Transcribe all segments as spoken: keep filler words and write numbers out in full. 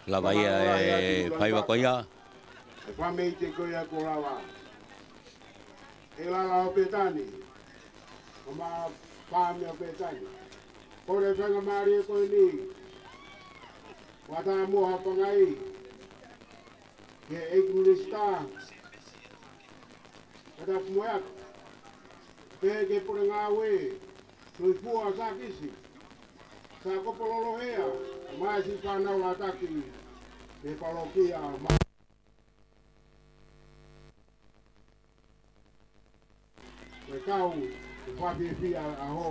Lava ia e faiva ko ia. E fāmili ko ia kuo lava. E lala ʻo Pētani. Ko ma fāmili ʻo Pētani. Ko e faingamālie ko eni. Kuo tā mo ha pangai. Ke ʻEiki Minisitā. Ka ta kumoe atu. Pehē ki he Pule Ngāue. Soifua Sākisi. Sākopo Lolohea. Mai siʻi fānau lātaki. Mei he palokia ma Ko e kau, ko e fakafiefia ʻa e ʻaho,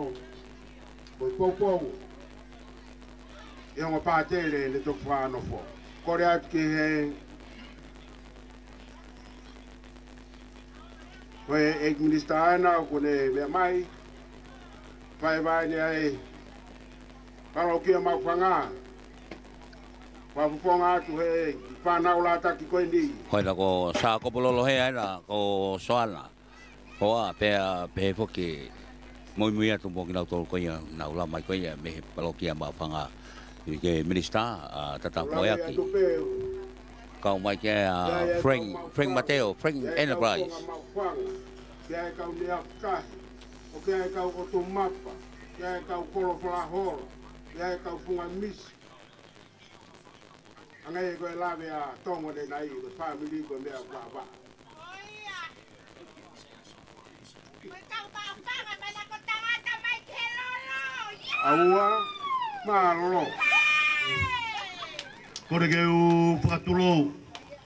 ko e poupou. ʻI he ongo pātele ne toki fakanofo. Kole atu ki he, ko e ʻEiki Minisitā ena, ʻoku ne meʻa mai, fai vai ne ai, palokia Maʻufanga. Fakafofonga atu he fānau lātaki ko eni. Ko ena ko Sākopo Lolohea ena, ko Soana. Hoa, pea, pehē foki, muimui atu mo kinautolu ko ia, naʻa nau lava mai ko ia, mei he palokia Maʻufanga. ʻI he Minisitā, ʻa Tata Moeaki. Kau mai ki ai ʻa Frank, Frank Mateo, Frank Enterprise. Pea e kau Neafutahi, ʻo ke ai kau ʻOtu Mapa, ke ai kau Kolo Falahola, ke ai kau Funga Misi. Hangē ko e lave ʻa Tonga ne nai, ko e fāmili ko e meʻa vava. ʻAua, mālō. Kole ke u fakatulou.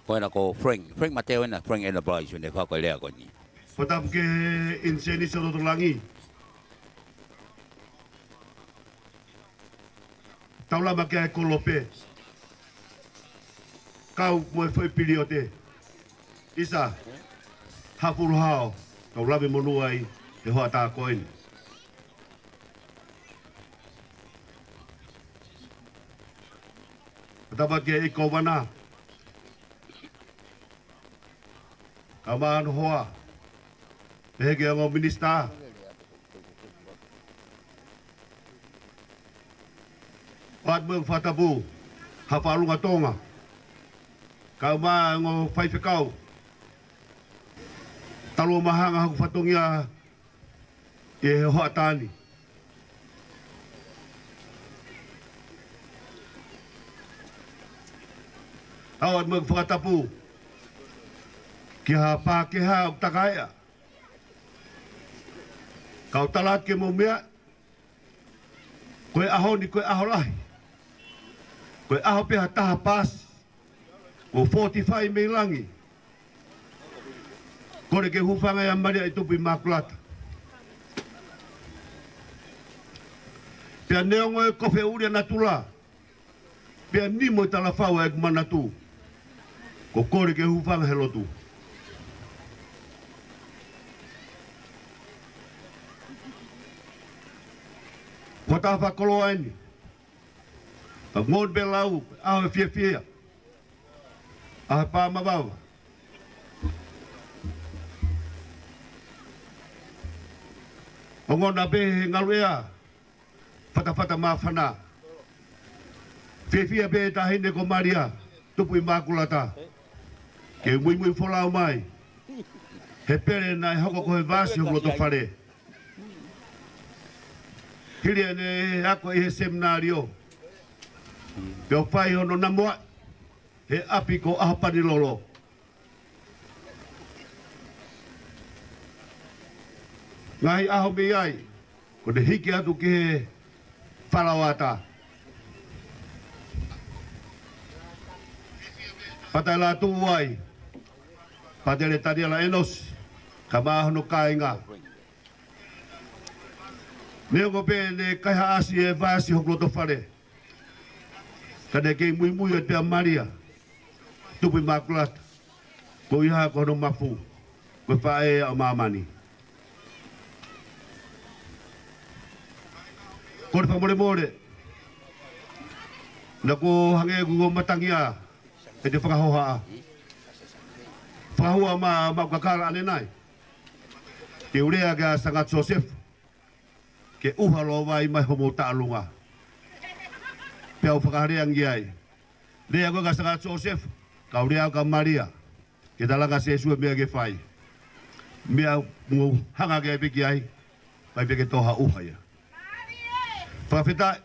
Ko ena ko Frank, Frank Mateo ena, Frank Enterprise, ne fai ko e lea ko eni. Fakatapu ki he ʻInisēnisi ʻo Lotolangi. Tau lava ki ai e kolope. Kau mo e foʻi piliote. ʻIsa, hafulu hao, tau lave monū ai he hoʻatā ko eni. Fakatapu ki he ʻEiki Kōvana. Kae ʻumaʻā hono hoa. Pehē ki he ongo minisitā. ʻOatu mo e fakatapu, Haʻa Fakalunga Tonga. Kae ʻumaʻā e ongo faifekau. Talu ʻo mahanga hoku fatongia ʻi he hoʻatā ni. ʻOatu mo e fakatapu ki ha Pākehā ʻoku takaeʻa. Kau tala atu ke mou meaʻi, ko e ʻaho ni ko e ʻaho lahi. Ko e ʻaho pē ha taha paasi. Ko e forty-five mei langi. Kole ke hūfanga ʻia Malia ʻi Tupu ʻImakulata. Pea neongo e kofe ʻuli ʻa natula, pea nimo e talafau ʻa ʻeku manatu. Ko e kole ke hūfanga he lotu. Ko e taha fakakoloa eni. Ka ngoni pē lau, ʻaho e fiefia. ʻAho e pā mavava. Ongona pē he ngaluʻea. Fatafata māfana. Fiefia pē taʻahine ko Malia, Tupu ʻImakulata. Ke muimui folau mai. He pele naʻe hoko ko e vasi hoku loto fale. Hili ʻene ako ʻi he seminalio. Pea u fai hono namoa he ʻapi ko ʻAhopanilolo. Ngaahi ʻaho mei ai, ko ʻene hiki atu ki he falaoata. Pata e lātuʻu ai, Patele Taniela ʻEnosi, kae ʻumaʻā hono kāinga. Neongo pē ʻene kaihaʻasi e vasi hoku loto fale. Ka ne kei muimui atu pē ʻa Malia, Tupu ʻImakulata. Ko ia ko hono mafu, ko e faʻē ʻo māmani. Kole fakamolemole, naʻa ku hangē kuo matangi ʻa e te fakahohaʻa. Fakahua ma, ma kakala ʻanenai. Te u lea kia Sangata Siosefa. ke ʻuha lōvai mai homou taʻalunga. Pea u fakalea ange ai. Lea ko ē kia Sakato Siosefa, kau lea kia Malia, ke talanga Sēsū e meʻa ke fai. Meʻa mou hanga ke ai pē ki ai, fai pē ke tō ha ʻuha ia. Fakafetaʻi,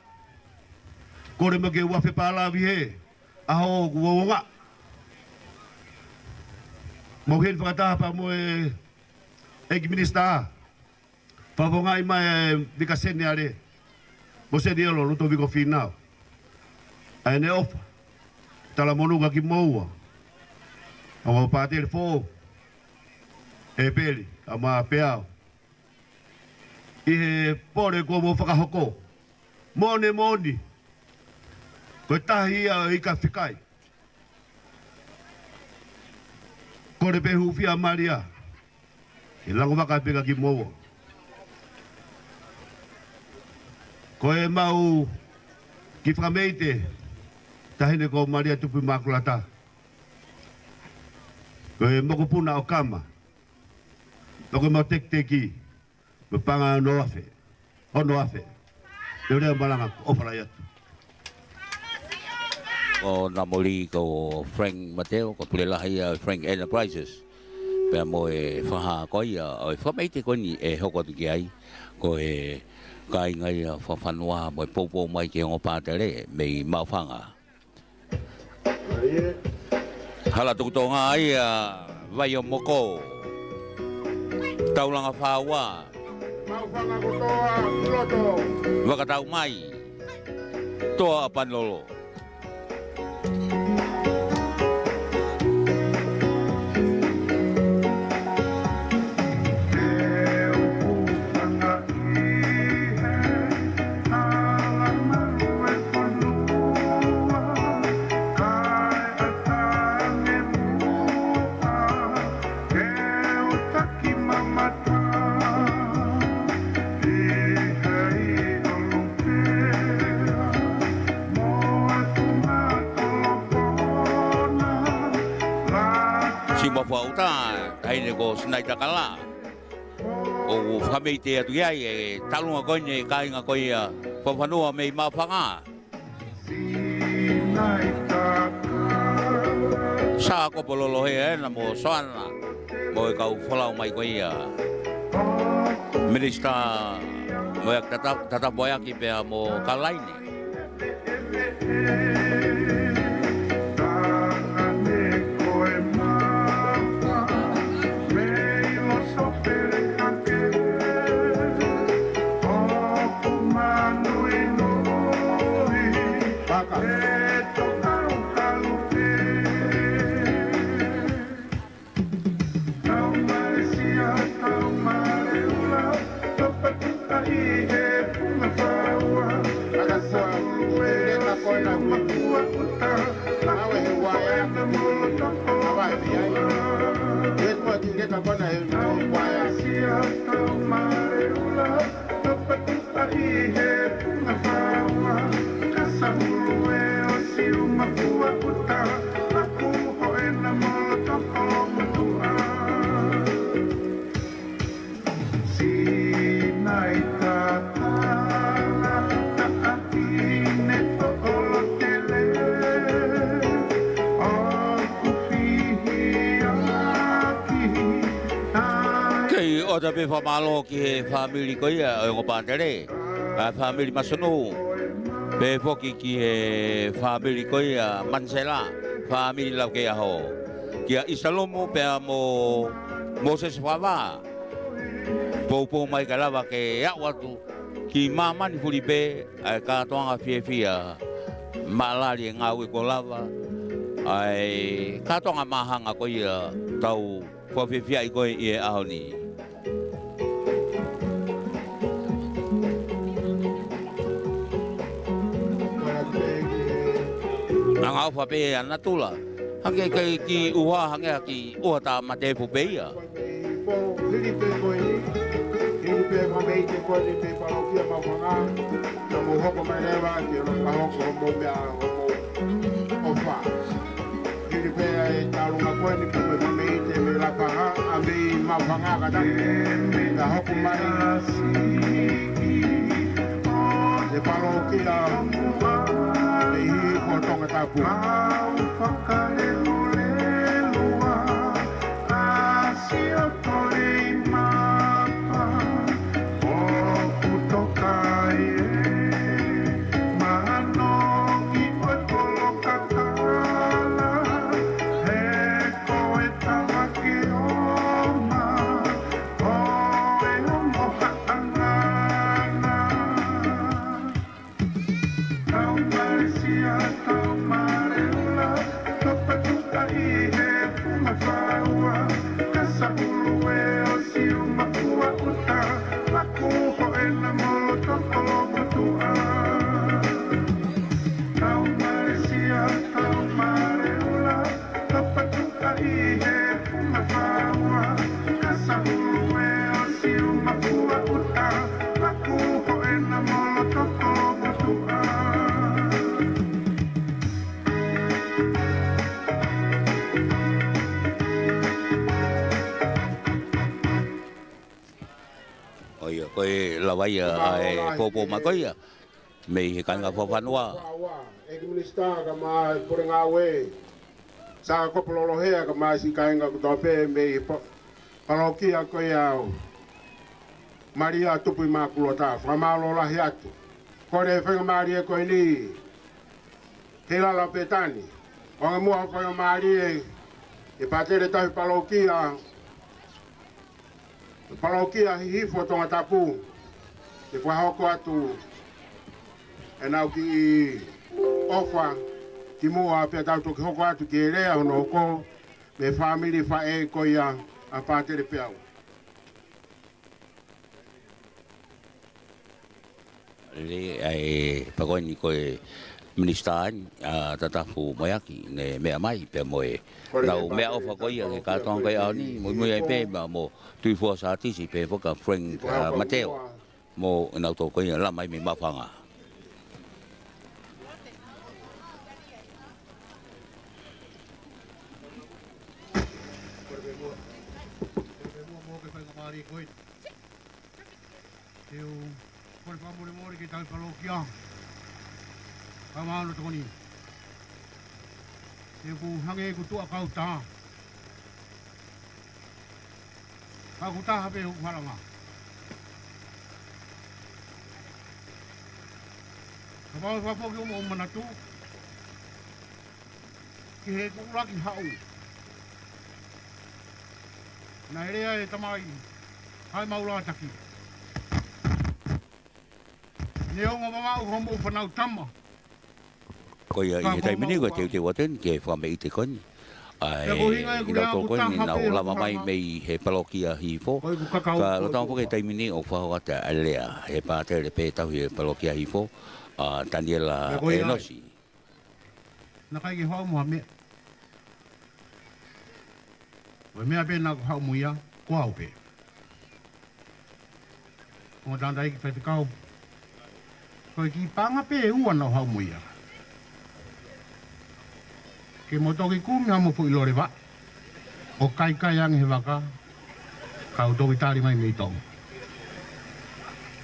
kole mai ke u afe pālavi he ʻaho kuo ongo. Mou heni fakataha pea mo e ʻEiki Minisitā. Fakafofongaʻi mai e Vika Seniale mo Seniolo Lutoviko Fīnau. ʻA ʻene ʻofa, talamonū kia kimoua, ʻa e ongo pātele foʻou, ʻEpeli, ʻa Mapeao. ʻI he pole kuo mou fakahoko, moʻoni moʻoni, ko e tahi ia ʻo e ika fekai. Kole pē hūfia Malia, ke lango vaka pē kia kimoua. Ko ʻemau kiʻi fakameite, Taʻahine ko Malia Tupu Mākulata. Ko e mokopuna ʻo Kama. Pea ko ʻemau tekiteki, mo e paʻanga ono afe. Ono afe. Leʻo lea malanga, ʻofa lahi atu. ʻO na moli ko Frank Mateo, ko e pule lahi ʻa Frank Enterprises. Pea mo e fakahā ko ia ʻo e fakameite ko eni ʻe hoko atu ki ai, ko e kāinga ia Fakafanua mo e poupou mai ki he ongo pātele mei Maʻufanga. Hala tuku Tonga ia, Vaiomoko, Taulanga Fāua, Maʻufanga kotoa, Puloto, Vakataumai, Toa ʻa Panolo. Siʻi Mafuaʻuta, Taʻahine ko Sinaitakala. ʻOku fakameite atu ki ai e taʻalunga ko eni e kāinga ko ia Fakafanua mei Maʻufanga. Sa ko Pololo he ena mo Soana, mo e kau folau mai ko ia. Minisitā Moeaki Tata-, Tatapu Moeaki pea mo Kalaine. Kei ʻoatu pē fakamālō ki he fāmili ko ia ʻo e ongo pātele, ʻa e fāmili Masunu, pehē foki ki he fāmili ko ia Manisela, fāmili Laukeiʻaho, kia ʻIsalumu pea mo Mōsese Fakavā. Poupou mai kae lava ke aʻu atu ki māmani fuli pē ʻa e kātoanga fiefia, maʻalali e ngāue kuo lava, ʻa e kātoanga māhanga ko ia tau fakafiefiaʻi ko ē ʻi he ʻaho ni. Angaʻofa pē ʻa natula. Hangē ko e kiʻi ʻuha, hangē ha kiʻi ʻuha tāmate efu pē ia. Hili pē ko eni, hili pē ko e meʻa ko eni pē palokia Maʻufanga, ka mou hoko mai leva ke lava hoko hoʻomou meʻa, hoʻomou ʻofa. Hili pē ʻa e taʻalunga ko eni pē mei Maʻufanga, mei Lakaha, ʻa mei Maʻufanga ka tau, ka hoko mai ʻa e palōkia mei Hihifo Tongatapu. ʻO ia, ko e lava ia ʻa e pōpoaki ko ia mei he kāinga fakafanua. ʻEiki Minisitā kae ʻumaʻā e Pule Ngāue, Sā Kopololo Hea kae ʻumaʻā e siʻi kāinga kotoa pē mei he pa-, palōkia ko ia ʻo Malia Tupu ʻi Mākulota, fakamālō lahi atu. Kole e faingamālie ko eni, Heilala Pētani, ʻoange muʻa e faingamālie ʻe Pātele Tauhi Palōkia, Palōkia Hihifo Tongatapu, ke fakahoko atu ʻenau kiʻi ʻofa kimuʻa pea tau toki hoko atu ki he lea hono hoko mei he fāmili faʻē ko ia ʻa Pātele Peau. Lele ʻa e pākoeni ko e Minisitā ʻa Tatafu Moeaki, ne meʻa mai pea mo e lau meʻaʻofa ko ia ki he kātoanga ko ia ʻaho ni, muimui ai pē mo Tuʻifuasagatisi pea mo Frank, ʻa, Mateo, mo ʻenau tō ko ia ʻo lava mai mei Maʻufanga. Te u kole fakamolemole ki he tauhi palōkia, kae ʻumaʻā hono tokoni. Te u hangē ʻoku tuʻa kautaha. Ka ʻoku taha pē hoku falanga. Kapau ʻe fakafoki hoʻomou manatu ki heʻeku ʻuluaki haʻu, naʻe lea e tamai, ʻa e maula taki. Neongo mamaʻo hoʻomou fānau tama. Ko ia ʻi he taimi ni ko e teuteu atu eni ki he fakameʻite ko eni ʻa e, ʻi he kau tō ko eni naʻa nau lava mai mei he palōkia Hihifo. Ka ʻoku tau foki he taimi ni ʻo fakahoko atu ʻa e lea ʻe Pātele pē Tauhi e palōkia Hihifo, ʻa Taniela ʻEnosi. Naʻe ʻikai ke haʻu mo ha meʻa. Ko e meʻa pē naʻa ku haʻu mo ia, ko au pē. Ko e tangataʻeiki faifekau, ko e kiʻi paʻanga pē ʻe ua naʻa ku haʻu mo ia. Ke mo toki kumi haʻamou foʻi lole vaʻe ʻo kaikai ange he vaka, kau toki tali mai mei Tonga.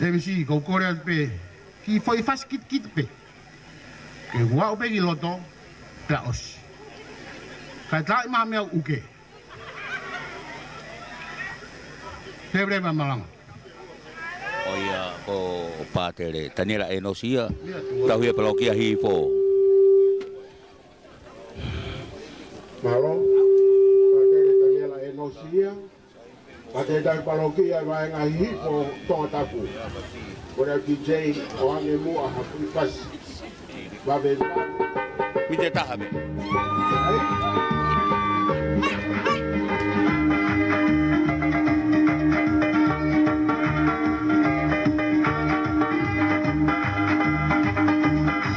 M C, ʻoku ou kole atu pē, kiʻi foʻi fasi kitekite pē. Ke u aʻu pē ki loto, pea ʻosi. Kae taʻi mai ha meʻa ʻuke. Te u lele mai malanga. Ko ia ko Pātele Taniela ʻEnosi ia, Tauhi e palōkia Hihifo. Mālō, Pātele Taniela ʻEnosi ia. Pātele Tauhi palōkia ʻi he vahenga Hihifo Tongatapu. Ko e D J ʻoange muʻa ha foʻi fasi. Vave, vave. Mite taha me. ʻAi.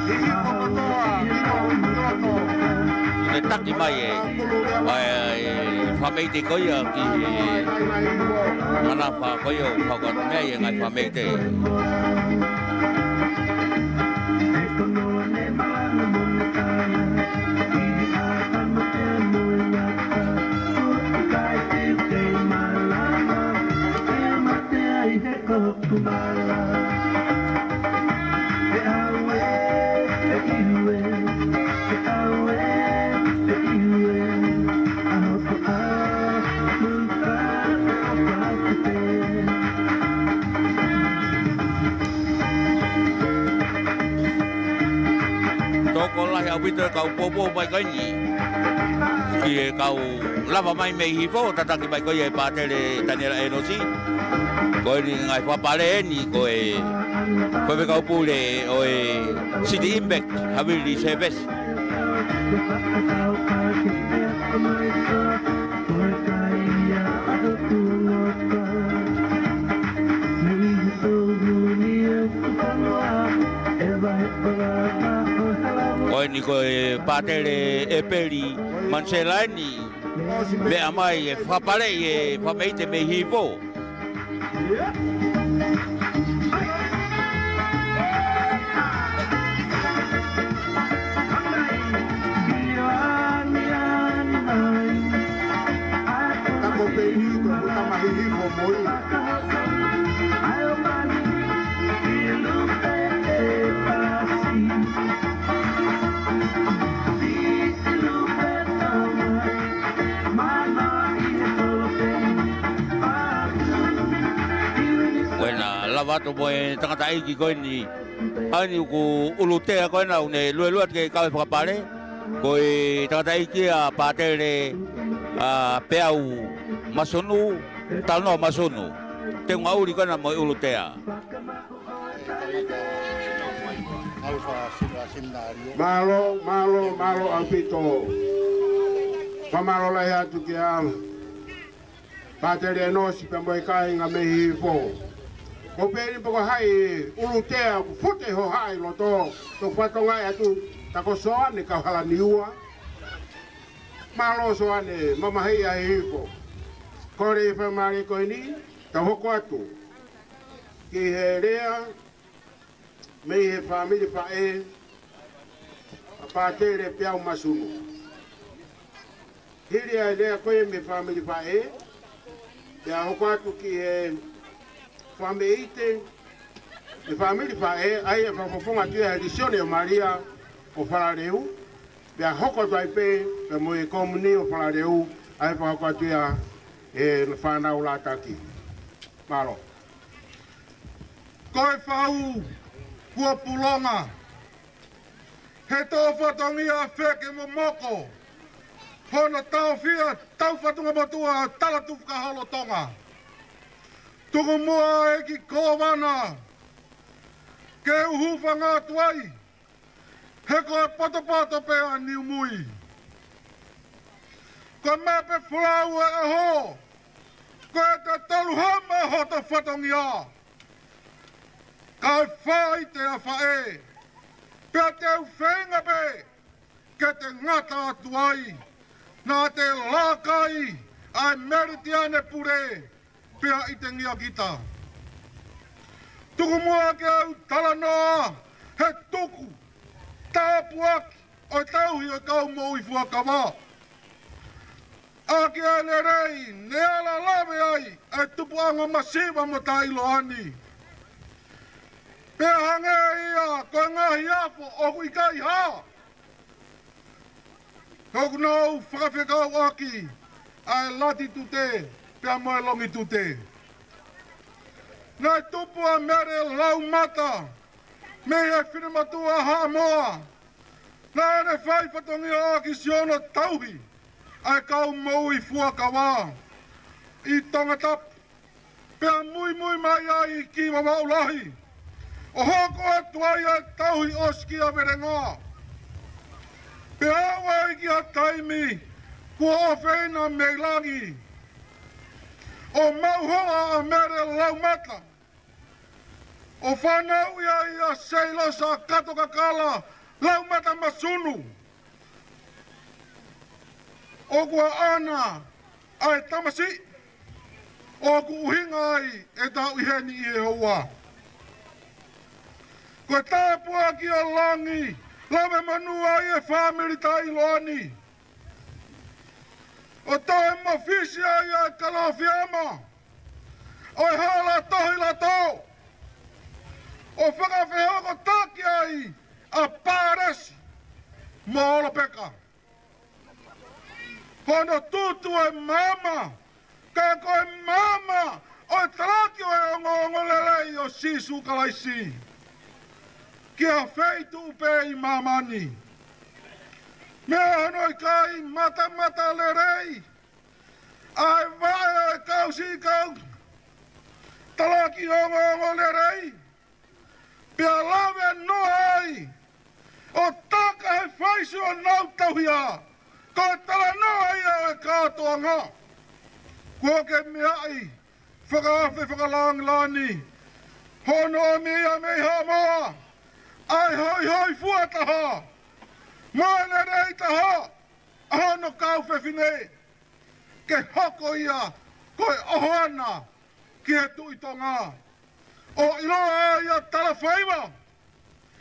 Hihifo kotoa, ʻi loto, ʻi loto. Ke taki mai e, ʻa e, ʻa e fakameʻite ko ia ki he manafa ko ia ʻoku fakahoko atu mei ai e ngaahi fakameʻite. Toko lahi ʻaupito e kau poupou mai ko eni ki he kau lava mai mei Hihifo, tataki mai ko ia ʻe Pātele Taniela ʻEnosi. Ko eni ngaahi fakapale eni ko e faifekau pule ʻo e City Impact Havili Service. Ko eni ko e Pātele ʻEpeli Manisela eni, meʻa mai e fakapale ʻi he fakameʻite mei Hihifo. Tako pē ʻi ko e tama Hihifo mo ia. Ko ena lava atu mo e tangataʻeiki ko eni. ʻA eni ʻoku ʻulutea ko ena ʻoku ne luelue atu ke kau he fakapale. Ko e tangataʻeiki ʻa Pātele ʻa Peau Masunu, Talanoa Masunu. Te u ngaʻuli ko ena mo e ʻulutea. Mālō, mālō, mālō ʻaupito. Fakamālō lahi atu kia Pātele ʻEnosi pea mo e kāinga mei Hihifo. Ko pē eni pe ko hai ʻulutea ʻoku fute hohaʻa ʻi loto, ʻoku fatongia atu, tako Soane Kauhalaniua. Mālō Soane, mamahiʻi ʻa Hihifo. Kole e fakamālō ko eni, tau hoko atu ki he lea mei he fāmili faʻē ʻa Pātele Peau Masunu. Hili ʻa e lea ko ia mei he fāmili faʻē, pea hoko atu ki he fakameʻite mei he fāmili faʻē, ʻa ia ʻe fakafofonga atu ia he Lisione ʻo Malia ʻo Falaleu, pea hoko atu ai pē, pea mo e Komunī ʻo Falaleu, ʻa ia ʻe fakahoko atu ia he fānau lātaki. Mālō. Ko e fau kuo pulonga, he toʻo fatongia feke momoko, hono taofia tau fatunga motuʻa talatufu ka holo Tonga. Tuku muʻa ʻEiki Kōvana ke u hūfanga atu ai, he ko e potopoto pē ʻa Niumui. Ko e mape folau ʻo e ʻaho, ko e tolu hama hoto fatongia. Kae fai te a faʻē, pea te u feinga pē ke te ngata atu ai, naʻa te laka ai ʻa e Melitiane Pule, pea ʻi te ngia kita. Tuku muʻa ke u talanoa he tuku tāpuaki ʻo e tauhi ʻo e kau moʻui fuakava. ʻA ki ai lelei, ne ala lave ai ʻa e tupuʻanga masiva mo taʻeʻiloa ni. Pea hangē ia ko e ngaahi afo ʻoku ʻikai hā. He ʻoku nau fakafekauʻaki ʻa e latitute pea mo e longitute. Naʻe tupu ʻa Mele Laumata mei he finematuʻa Haʻamoa. Naʻa ne fai fatongia ʻaki siʻono tauhi ʻa e kau moʻui fuakava ʻi Tongatapu. Pea muimui mai ai ki Vavaʻu Lahi, ʻo hoko atu ai ʻa e tauhi ʻosikiavelenga. Pea aʻu ai ki ha taimi kuo ʻofeina mei langi, ʻo maʻu hoa ʻa Mele Laumata, ʻo fanauʻi ai ʻa Seilosa Katokakala Laumata Masunu. ʻOku ʻaʻana ʻa e tamasiʻi ʻoku ʻuhinga ai ʻetau ʻi heni ʻi he houa. Ko e tāpuaki ʻa langi, lave monū ai e fāmili taʻeʻiloa ni. ʻO toe mafisi ai ʻa e Kalofiama ʻo e Hala Tohi Loto, ʻo fakafehokotaki ai ʻa Palesi mo Olopeka. Hono tutu e maama, ka ko e maama ʻo e talaki ʻo e ongoongolelei ʻo Sīsū Kalaisi ki ha feituʻu pē ʻi māmani. Meʻa hono ʻikai matamata lelei ʻa e vaʻe ʻo e kau siʻi kau talaki ongoongo lelei, pea lave noa ai ʻo taka he fai siʻonau tauhi, ko e talanoa ia ʻo e kātoanga. Kuo ke meaʻi fakaafe fakalāngilangi hono ʻomi ia mei Haʻamoa ʻa e hoihoifua taha mo e lelei taha ʻa hono kau fefine, ke hoko ia ko e ʻohoana ki he Tuʻi Tonga. ʻO ʻiloa ai ʻa Talafaiva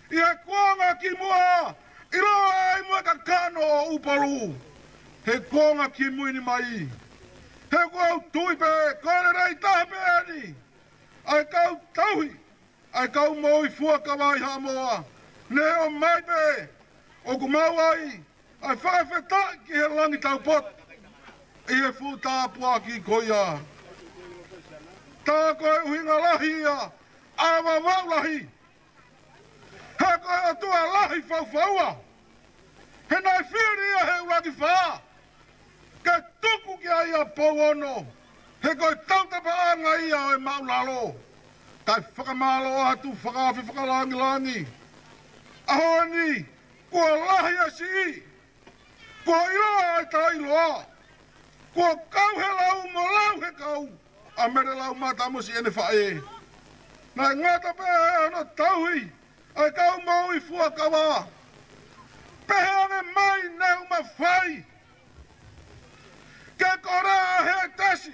ʻi he kuonga kimuʻa, ʻiloa ai mo e kakano ʻo ʻUpolu he kuonga kimui ni mai. He ʻoku ou tui pē ko e lelei taha pē eni ʻa e kau tauhi ʻa e kau moʻui fuakava ʻi Haʻamoa, ne ʻomai pē ʻoku maʻu ai ʻa e fakafetaʻi ki he langi taupotu ʻi he fuʻu tāpuaki ko ia. Tā ko e ʻuhinga lahi ia ʻa Vavaʻu Lahi, he ko e ʻOtua lahi faufaua, he naʻe fili ia he ʻuluaki fā ke tuku ki ai ʻa Pouono, he ko e tautapaʻanga ia ʻo e māʻulalo. Kae fakamālō atu fakaafe fakalāngilangi. ʻAho ni, kuo lahi ʻa e siʻi, kuo ʻiloa ʻa e taʻeʻiloa, kuo kau he lau mo lau he kau ʻa Mele Laumata mo siʻene faʻē. Naʻe ngata pē hono tauhi ʻa e kau moʻui fuakava, pehē ange mai naʻe ʻuma fai ke kole ʻa Hētesi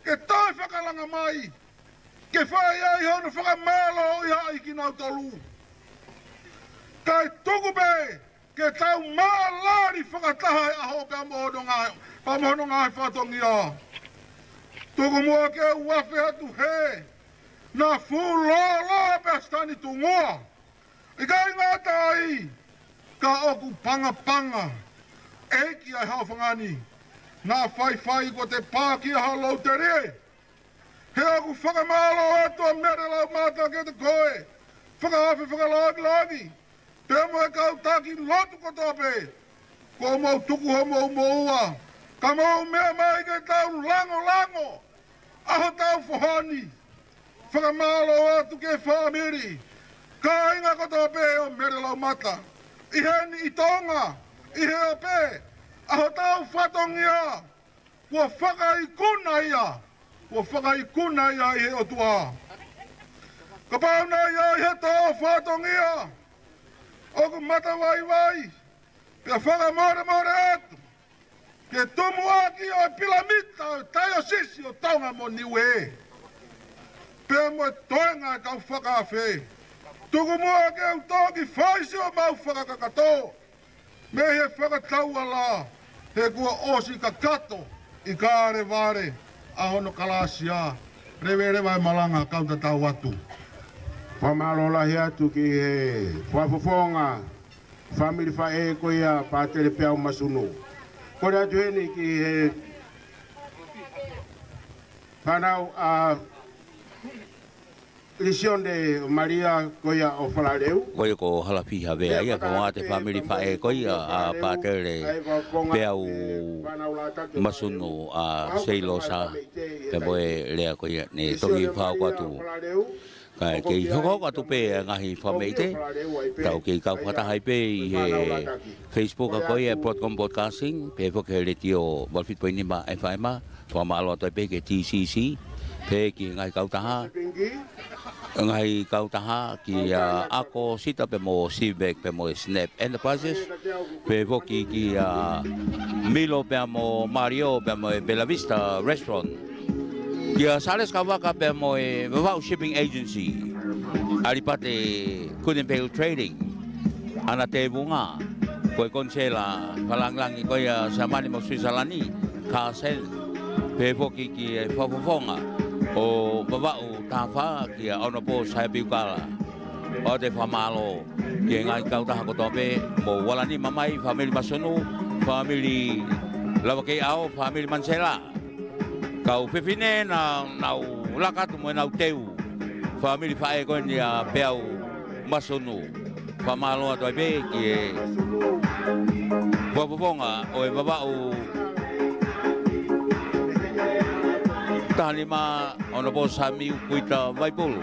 ke toe fakalanga mai ke fai ai hono fakamālōʻia ʻi kinautolu. Kae tuku pē ke tau mālali fakataha he ʻaho pea mo hono ngaahi, pea mo hono ngaahi fatongia. Tuku muʻa ke u afe atu he naʻa fuʻu lōloa pē ʻa Sitani Tungua. ʻIkai ngata ai, ka ʻoku pangapanga ʻeiki ʻa e haʻofanga ni, naʻa faifai ko te pākia ha lou telie. He ʻoku fakamālō atu ʻa Mele Laumata kiate koe, fakaafe fakalāngilangi, pea mo e kau taki lotu kotoa pē. Kuo mou tuku homou moʻua, ka mou meʻa mai ke tau langolango ʻa hotau foha ni. Fakamālō atu ki he fāmili, kāinga kotoa pē ʻo Mele Laumata, ʻi heni ʻi Tonga, ʻi he ope, ʻa hotau fatongia, kuo fakaikuna ia, kuo fakaikuna ia ʻe he ʻOtua. Kapau naʻe ʻi ai ha tō fatongia ʻoku matavaivai, pea fakamolemole atu ki he tumuʻaki ʻo e pilamita ʻo e Taiosisi ʻo Tonga mo Niue, pea mo e toenga ʻo e kau fakaafe. Tuku muʻa ke u toki fai siʻomau fakakakato mei he fakatauʻa la, he kuo ʻosi kakato ʻi Kalevale ʻa hono kalasia. Leveleva e malanga, kau tatau atu. Fakamālō lahi atu ki he fakafofonga fāmili faʻē ko ia Pātele Peau Masunu. Kole atu heni ki he fānau ʻa Lisione Malia ko ia ʻo Falaleu. Ko ia ko Halafiha Vea ia, ko ngā te fāmili faʻē ko ia ʻa Pātele Peau Masunu ʻa Seilosa, pea mo e lea ko ia ne toki fakahoko atu. Kae kei hokohoko atu pē ʻa e ngaahi fakameʻite, tau kei kau fakataha ai pē ʻi he Facebook ko ia ʻa e Broadcom Broadcasting, pea foki he Letiō valu fitu poini nima F M, fakamālō atu ai pē ki he T C C, pea ki he ngaahi kautaha, ngaahi kautaha kia Ako Sita pea mo Sivek pea mo e Snap Enterprises, pea foki kia Milo pea mo Mario pea mo e Bella Vista Restaurant. Kia Sales Kavaka pea mo e Vavaʻu Shipping Agency, ʻAlipate Kunenpale Trading, ʻAna Tēvunga, ko e konisela fakalāngilangi ko ia Siamane mo Suisalani, Kasen, pea foki ki he fakafofonga ʻo Vavaʻu Taha Fā kia Honourable Saia Piukala. ʻOatu e fakamālō ki he ngaahi kautaha kotoa pē, mo Ualani Mamai, fāmili Masunu, fāmili Lavakeiʻao, fāmili Manisela. Kau fefine naʻa nau laka atu mo ʻenau teu, fāmili faʻē ko eni ʻa Peau Masunu. Fakamālō atu ai pē ki he fakafofonga ʻo e Vavaʻu taha nima ʻo Nōpō Samiu Kuita Vaipulu.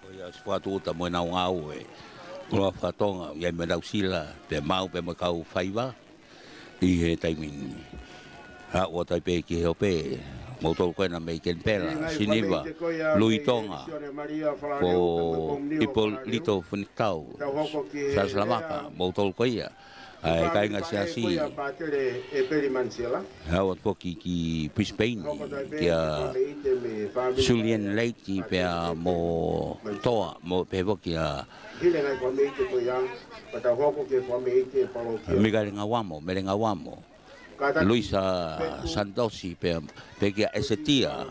Ko ia ʻosi fakatūʻuta mo ʻenau ngāue. Koloa fakatonga, ʻi ai mo ʻenau sila, pea maʻu pē mo e kau faiva ʻi he taimi ni. Aʻu atu ai pē ki he ope, moutolu ko ena mei Kenipela, Siniva, Lui Tonga, ko Ipolito Funitau, Sasalavaka, moutolu ko ia. ʻA e kāinga Siasi. Aʻu atu foki ki Brisbane, kia Julian Lake pea mo Toa, mo pehē foki kia Mikaele Ngauamo, Mele Ngauamo, Luisa Santosi pea, pea kia Esetia.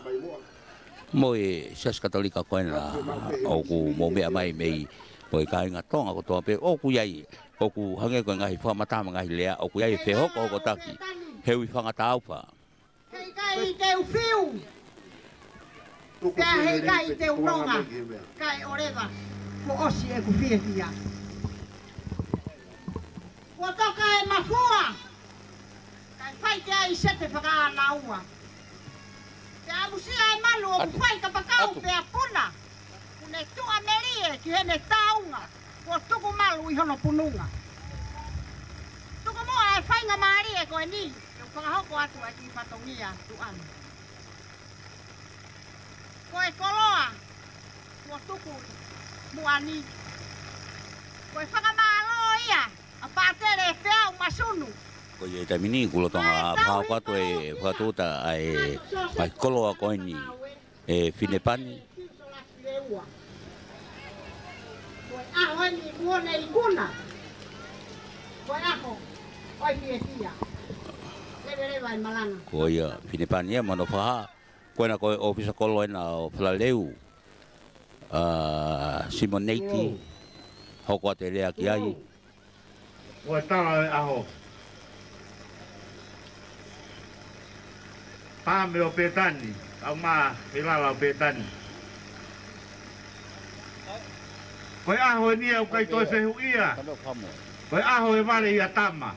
Mo e Siasi Katolika ko ena ʻoku mou meʻa mai mei, mo e kāinga Tonga kotoa pē ʻoku ʻi ai, ʻoku hangē ko e ngaahi fakamatala mo e ngaahi lea, ʻoku ʻi ai e fehokohokotaki, he ui fanga taufa. He ʻikai te u fiu, pea he ʻikai te u nonga, kae ʻoleva, kuo ʻosi ʻeku fiefia. Kuo toka e mafua, kae fai ki ai sete fakaʻānaua. Pea ʻamusia e malu ʻoku fai kapakau pea puna. Kuo ne tuʻamelie ki heʻene taunga, kuo tuku malu ʻi hono pununga. Tuku muʻa e faingamālie ko eni, ke u fakahoko atu ʻa e kiʻi fatongia tuʻa ni. Ko e koloa, kuo tuku muʻa ni. Ko e fakamālō ia, ʻa Pātele Feau Masunu. Ko ia ʻi he taimi ni, kuo lolotonga fakahoko atu e fakatūʻuta ʻa e, ʻa e koloa ko eni, ʻe Finepani. Ko e ʻaho eni kuo ne ikuna. Ko e ʻaho ʻo e fiefia. Leveleva e malanga. Ko ia Finepani ia mo hono fakahā. Ko ena ko e ʻōfisa kolo ena ʻo Falaleu, ʻa Simoneiti, hoko atu e lea ki ai. Ko e tala ʻo e ʻaho. Pame ʻo Petani, au mā he lala ʻo Petani. Ko e ʻaho eni ʻoku ʻikai toe fehuʻia. Ko e ʻaho e vale ʻia Tama.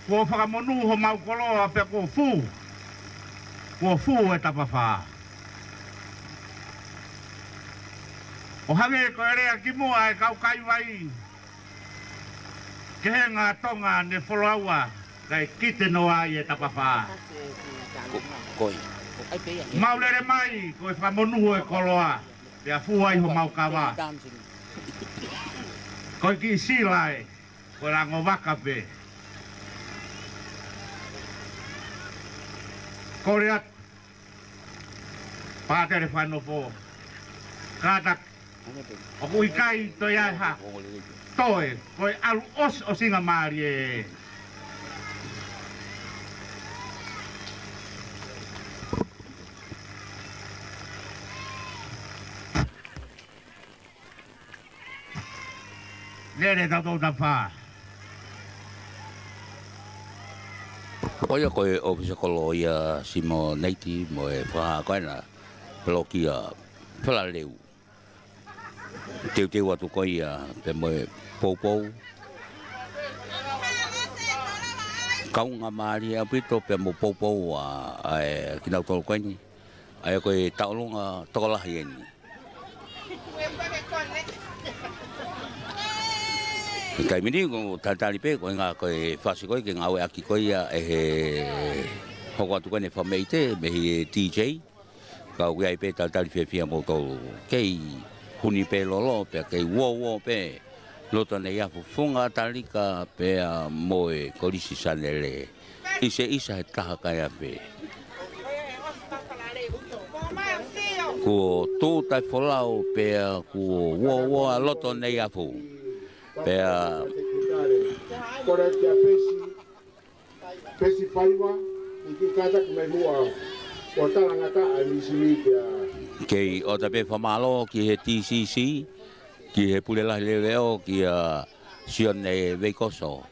Kuo fakamonū homau koloa pea kuo fū. Kuo fū e tapafā. ʻO hangē ko e lea kimuʻa e kau kaivai. Kehenga Tonga ne foloua, kae kite noa ai e tapafā. Ko, ko ia. Mau lele mai, ko e fakamonū e koloa. Pea fū ai homau kava. Ko e kiʻi sila ē. Ko e lango vaka pē. Kole atu. Pātele Fanofo. Kātaki. ʻOku ʻikai toe ʻi ai ha toe. Ko e ʻalu ʻosiʻosingamālie. Lele tautolu tapafā. Ko ia ko e ʻōfisa kolo ia Simoneiti mo e fakahā ko ena palokia Falaleu. Teuteu atu ko ia pea mo e poupou. Kaunga mālie ʻaupito pea mo poupou ʻa, ʻa e kinautolu ko eni. ʻA ia ko e tauʻolunga tokolahi eni. He taimi ni ko e talitali pē, ko e ngaahi ko e fasi ko ē ke ngāueʻaki ko ia ʻe he hoko atu ko eni fakameʻite, mei he D J. Ka ʻoku ʻi ai pē talitali fiefia moutolu. Kei huni pē lolo, pea kei uouo pē. Loto Neiafu, Funga Talika pea mo e Kolisi Sanele. ʻIsa ʻisa he taha kai ape. Kuo tū tai folau pea kuo uoua Loto Neiafu. Pea Kole kia Pesi, Pesi Faiva, ʻi he kātaki mai muʻa ʻo talangataʻa e misimi kia. Kei ʻoatu pē fakamālō ki he T C C, ki he pule lahi leʻo kia Sione Veikoso.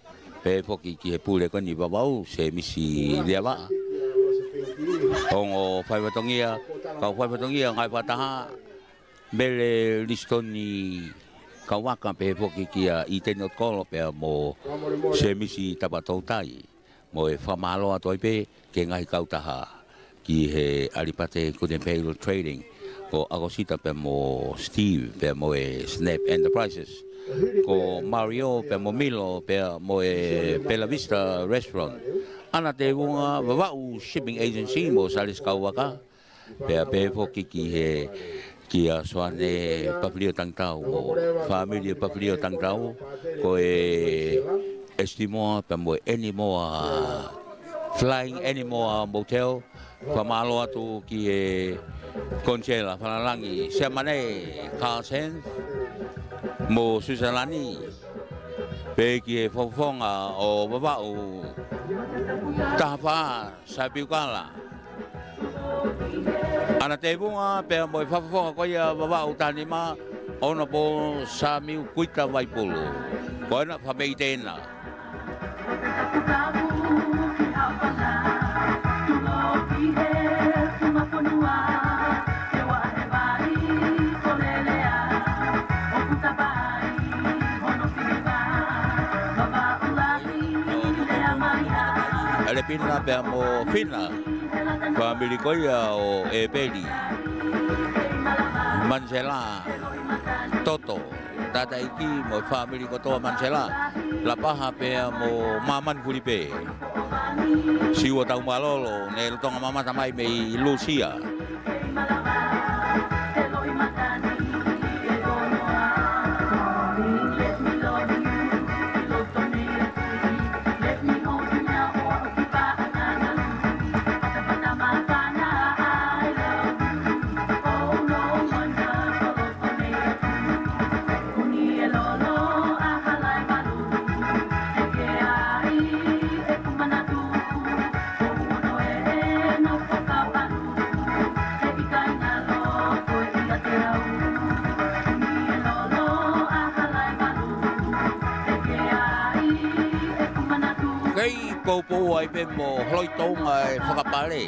Pea foki ki he pule ko eni Vavaʻu, Semisi Liavaʻa. Ongo faifatongia, kau faifatongia, ngaahi fakataha, Mele Lisitoni Kauaka pea foki kia ʻIteni ʻOtukolo pea mo Semisi Tapatoutai. Mo e fakamālō atu ai pē ki he ngaahi kautaha ki he ʻAlipate Kutenipeilu Trading, ko ʻAkosita pea mo Steve pea mo e Snap Enterprises, ko Mario pea mo Milo pea mo e Bella Vista Restaurant, ʻAna Tevunga, Vavaʻu Shipping Agency mo Sālesi Kauaka, pea pehē foki ki he, kia Soane Pafilio Tangitau mo fāmili Pafilio Tangitau, ko e Esitimoa pea mo e Animoa, Flying Animoa Motel. Fakamālō atu ki he Konisela Falalangi, Siamane Carson mo Susanani, pea ki he Fakafofonga ʻo Vavaʻu, Taha Fā, Saipiukala, ʻAna Tevunga pea mo e Fakafofonga ko ia Vavaʻu Tahanima, Honourable Samiu Kuita Vaipulu. Ko ena fakameʻite ena. ʻAlepina pea mo Fina, fāmili ko ia ʻo ʻEpeli Manisela, Toto, Tataiki mo e fāmili kotoa Manisela, Lapaha pea mo Māmani Fulipe. Siua Taumalolo, ne lolotonga mamata mai mei Lūsia. Kei poupou ai pē mo Holoitounga e fakapale.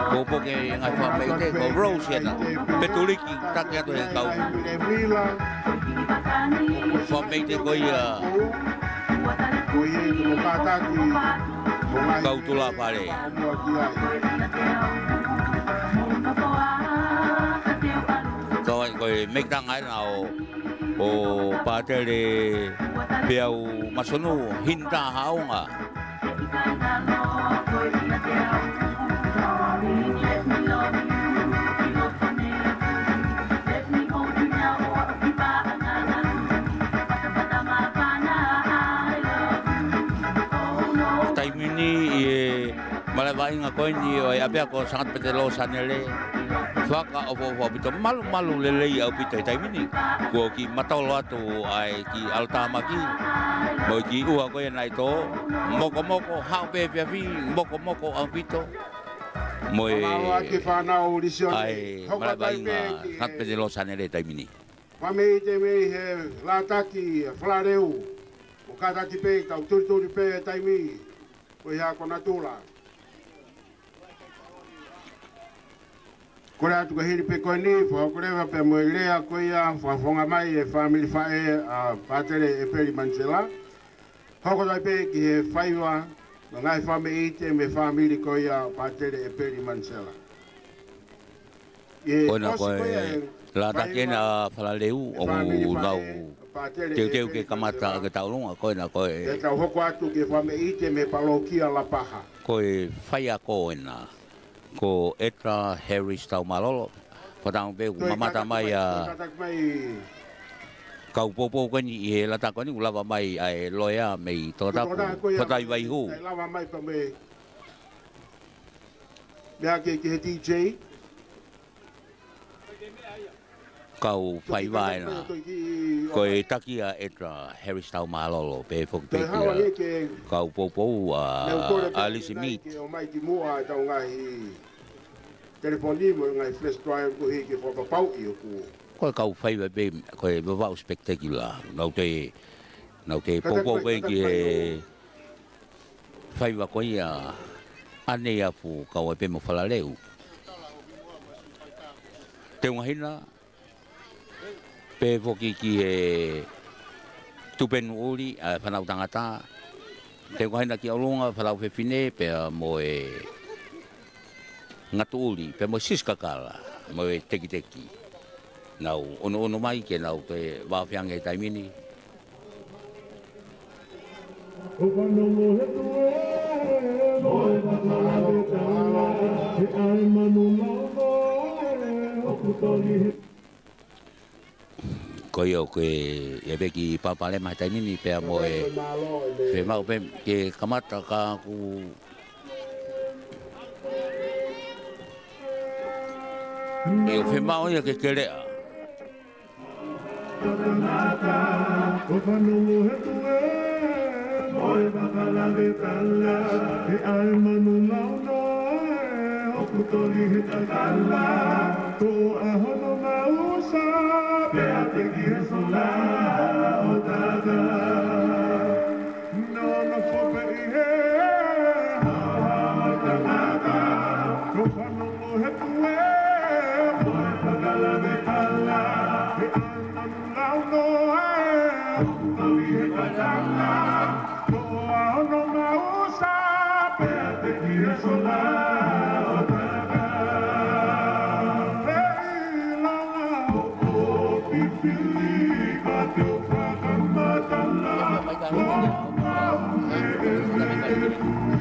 Poupou ke ngaahi fakameʻite ko Rose ena, Petuliki, taki atu he kau fakameʻite ko ia. Ko ia ʻi he kātaki, kau tulafale. Kau ai ko e mekitanga ena ʻo, ʻo Pātele Peau Masonu, Hinta Haonga. Taimi ni ʻi he malavaʻinga ko eni ʻo e ʻapea ko Sangata Petelō Sanele, fakaʻofoʻofa ʻaupito, malumalu lelei ʻaupito he taimi ni. Kuo kiʻi matolo atu ʻa e kiʻi ʻalotāmaki mo e kiʻi ʻuha ko ia naʻe tō, mokomoko, haʻu pē efiafi, mokomoko ʻaupito. Mo e, ʻa e malavaʻinga Sangata Petelō Sanele taimi ni. Fakameʻite mei he lātaki falaleu, ʻo kātaki pē kau tulituli pē taimi, ko ia ko natula. Kole atu ka hili pē ko eni, fakakole pea mo e lea ko ia, fakafofonga mai e fāmili faʻē ʻa Pātele ʻEpeli Manisela. Hoko atu ai pē ki he faiva, mo e ngaahi fakameʻite mei he fāmili ko ia ʻo Pātele ʻEpeli Manisela. Ko ena ko e lātaki ena falaleu ʻoku nau teuteu ke kamata ke taulunga, ko ena ko e. Ke tau hoko atu ki he fakameʻite mei he palōkia Lapaha. Ko e faiako ena, ko ʻEta Harris Taumalolo. Fakatauange pē ʻoku mamata mai ʻa, kātaki mai. Kau poupou ko eni ʻi he lata ko eni, ʻoku lava mai ʻa e loea mei Tongatapu, Fatai Vaihū. Lava mai pea mei, mei he ki he D J. Kau faiva ena. Ko e taki ʻa ʻEtra Harris Taumālolo, pehē foki pē ki he kau poupou ʻa Alice Mead. Ke ʻomai ki muʻa ʻetau ngaahi telefoni mo e ngaahi flash drive ko ē ke fakapapauʻi ʻoku. Ko e kau faiva pē, ko e Vavaʻu Spectacular. Nau te, nau te poupou pē ki he faiva ko ia ʻanenai ʻa Fuʻu Kauaipemo Falaleu. Teunga hina, pehē foki ki he Tupe Nuʻuuli, ʻa e Fānau Tangata. Teunga hina ki ʻolunga, Fānau Fefine, pea mo e Ngatuʻuli, pea mo Siskakala, mo e Tekiteki. Nau ʻunuʻunu mai ke nau toe vāofi ange he taimi ni. Ko ia ʻoku ʻi ai pē kiʻi palopalema he taimi ni pea mo e fiemaʻu pē ke kamata ka ʻoku ʻio fiemaʻu ia ke keleʻa. Ko fanongo he tuʻe, mo e fakalave tala, he ʻai manu launoa, ʻoku toli he tatala, ko ʻaho no mausa, pea te ki he sola ʻo tata. Nonofo pē ʻi he haʻa tangata, ko fanongo he tuʻe, mo e fakalave tala, he ʻai manu launoa, ʻoku toli he tatala, ko ʻaho no mausa, pea te ki he sola ʻo tata. Hei lava, ʻo pipili ka te u fakamatala, ko mau e ʻeve e kui.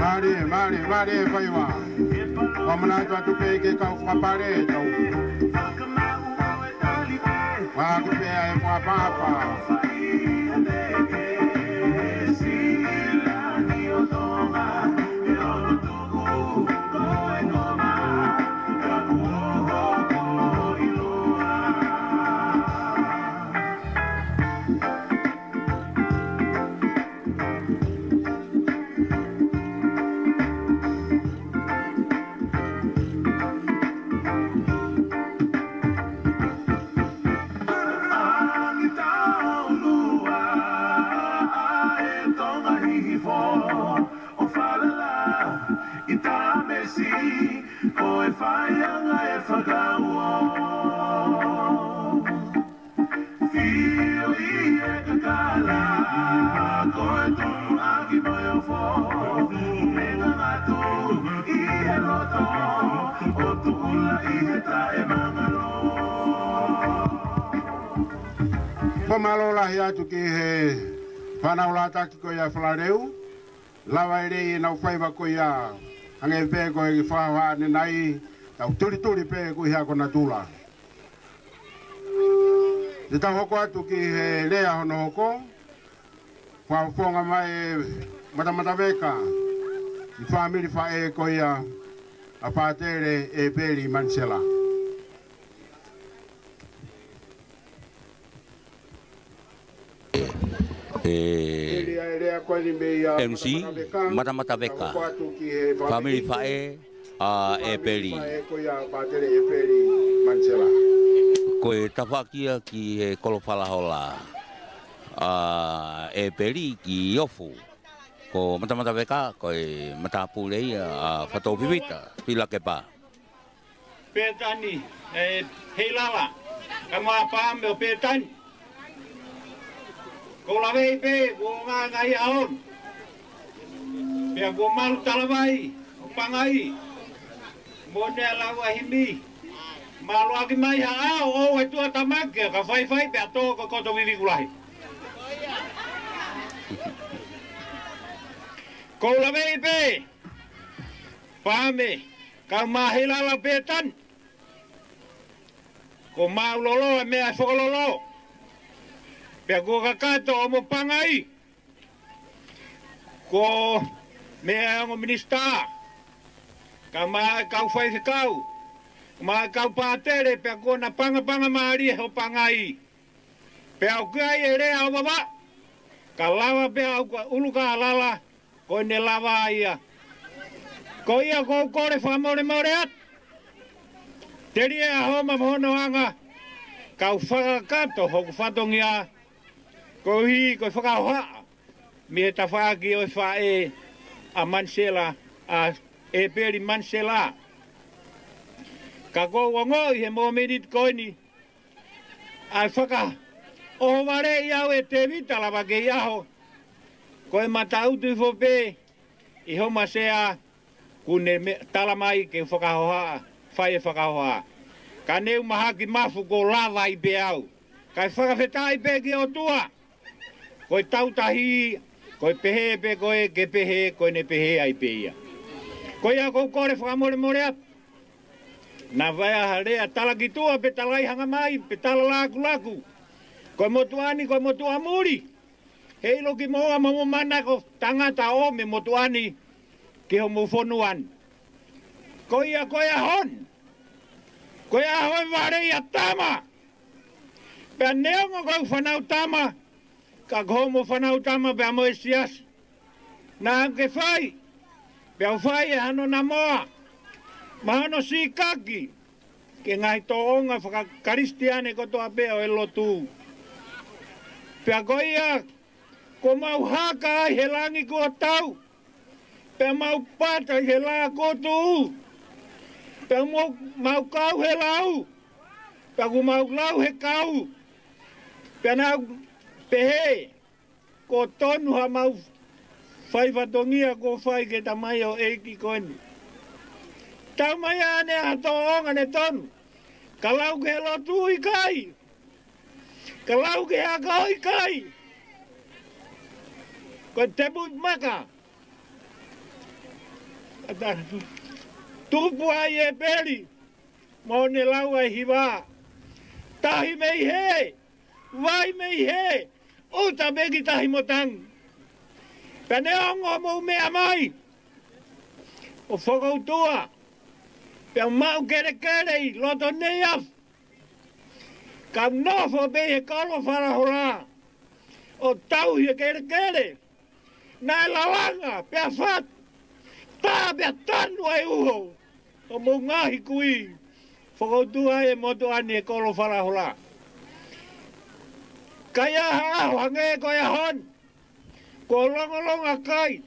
Mālie, mālie, mālie faiva. Ua mana atu atu pē ke kau fakapale, tau. Ua ki pē ʻa e fua papa. Fakamālō lahi atu ki he fānau lātaki ko ia Falaleu, lava e lelei ʻenau faiva ko ia, hangē pē ko e fakahohaʻa ʻanenai, tau tulituli pē ko ia ko natula. Te tau hoko atu ki he lea hono hoko, fakafofonga mai e Matamataveka, ʻi he fāmili faʻē ko ia ʻa Pātele ʻEpeli Manisela. E, M C, Matamataveka, fāmili faʻē ʻa ʻEpeli. Ko e tafaʻaki ia ki he kolo Falahola ʻa ʻEpeli ki Ofu. Ko Matamataveka, ko e matāpule ia ʻa Fatou Vivita Tuʻilakepa. Pētani, ē, Heilala, kae ʻumaʻā Pame ʻo Pētani. Ko Lavei pē, ko Ngāngaiʻaon. Pea ko Malu Talavai, ʻo Pangai. Mo Nea Lauahimi. Malu ʻaki mai ha ʻao, ʻo e tuʻa tamaki, ka faifai pea tō ko Koto Vivikulahi. Ko Lavei pē, Pame, kae ʻumaʻā Heilala Pētani. Ko Maulolo ʻa e meʻa fokololo. Pea ko Kakato ʻo mo Pangai. Ko meʻa ongo minisitā. Kae ʻumaʻā e kau faifekau. Kae ʻumaʻā e kau pātele pea ko Napangapanga mālie ʻo Pangai. Pea ʻoku ʻi ai e lea ʻo Vavaʻu. Ka lava pea ʻoku ʻulukalala. Ko ʻene lava ia. Ko ia ʻoku ou kole fakamolemole atu. Telia ʻa Homa mo hono anga. Kau fakakakato hoku fatongia. Koeʻuhi ko e fakahohaʻa. Mei he tafaʻaki ʻo e faʻē ʻa Manisela, ʻa ʻEpeli Manisela. Ka ʻoku ou ongoʻi he mōmeniti ko eni. ʻA e fakaʻohovaleʻi au ʻe Tēvita lava kei ʻaho. Ko e mataʻutu hifo pē ʻi Homa Sea, kuo ne me-, tala mai ke fakahohaʻa, fai e fakahohaʻa. Ka ne u mahaki mafu kuo lava ai pē au. Kae fakafetaʻi pē ki he ʻOtua. Ko e tautahi, ko e pehē pē ko ē ke pehē, ko ʻene pehē ai pē ia. Ko ia ʻoku ou kole fakamolemole atu. Naʻa faʻa ha lea tala ki tuʻa pe tala ʻi hanga mai, pe tala lakulaku. Ko e motuʻa ni, ko e motuʻa muli. Heiʻilo kimoua mo hoʻomou manako tangata ʻo e motuʻa ni, ki homou fonua ni. Ko ia ko e ʻaho ni. Ko e ʻaho ʻe vale ia tama. Pea neongo ko e fānau tama, ka ko hoʻomou fānau tama pea mo e siasi. Naʻa ke fai, pea u fai ʻa hono namoa, mo hono sīkaki, ki he ngaahi tōʻonga fakakalisitiane kotoa pē ʻo e lotu. Pea ko ia, kuo mau haka ai he langi kuo tau, pea mau pata ʻi he laʻā kuo tuʻu, pea mau, mau kau he lau, pea kuo mau lau he kau, pea nau pehē, kuo tonu haʻamau fai fatongia kuo fai ki he tamaioʻeiki ko eni. Tau mai ʻanenai ha tōʻonga ne tonu. Ka lau ki he lotu ʻikai. Ka lau ki he ʻakau ʻikai. Ko e tepu maka. Ata. Tupu ai ʻEpeli. Mo ne lau ai hiva. Tahi mei hē. Vai mei hē, ʻuta pē ki tahi mo tangi. Pea neongo mou meʻa mai ʻo fokoutua, pea maʻu kelekele ʻi loto nei afi. Ka nofo pē he kolo Falahola, ʻo tauhi e kelekele. Naʻe lalanga, pea fatu. Tā pea tanu ai uho. ʻO mou ngaahi kui. Fokoutua e motuʻa ni e kolo Falahola. Ka ʻi ai ha ʻaho hangē ko e ʻaho ni. Kuo longolongo kai.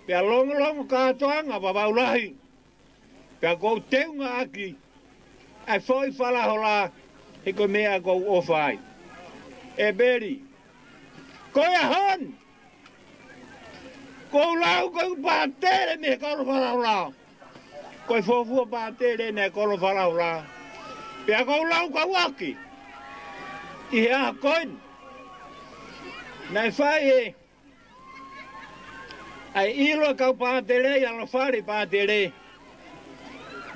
Pea longolongo kātoanga Vavaʻu Lahi. Pea ʻoku ou teunga ʻaki ʻa e foʻi Falahola, he ko e meʻa ʻoku ou ʻofa ai. ʻEpeli. Ko e ʻaho ni. Kuo u lau ko e pātele mei he kolo Falahola. Ko e fuofua pātele naʻe kolo Falahola. Pea ʻoku ou lau kau ʻaki ʻi he ʻaho ko eni naʻe fai ʻe ʻa e ʻilo ʻa e kau pātele ʻi ʻAlofale pātele.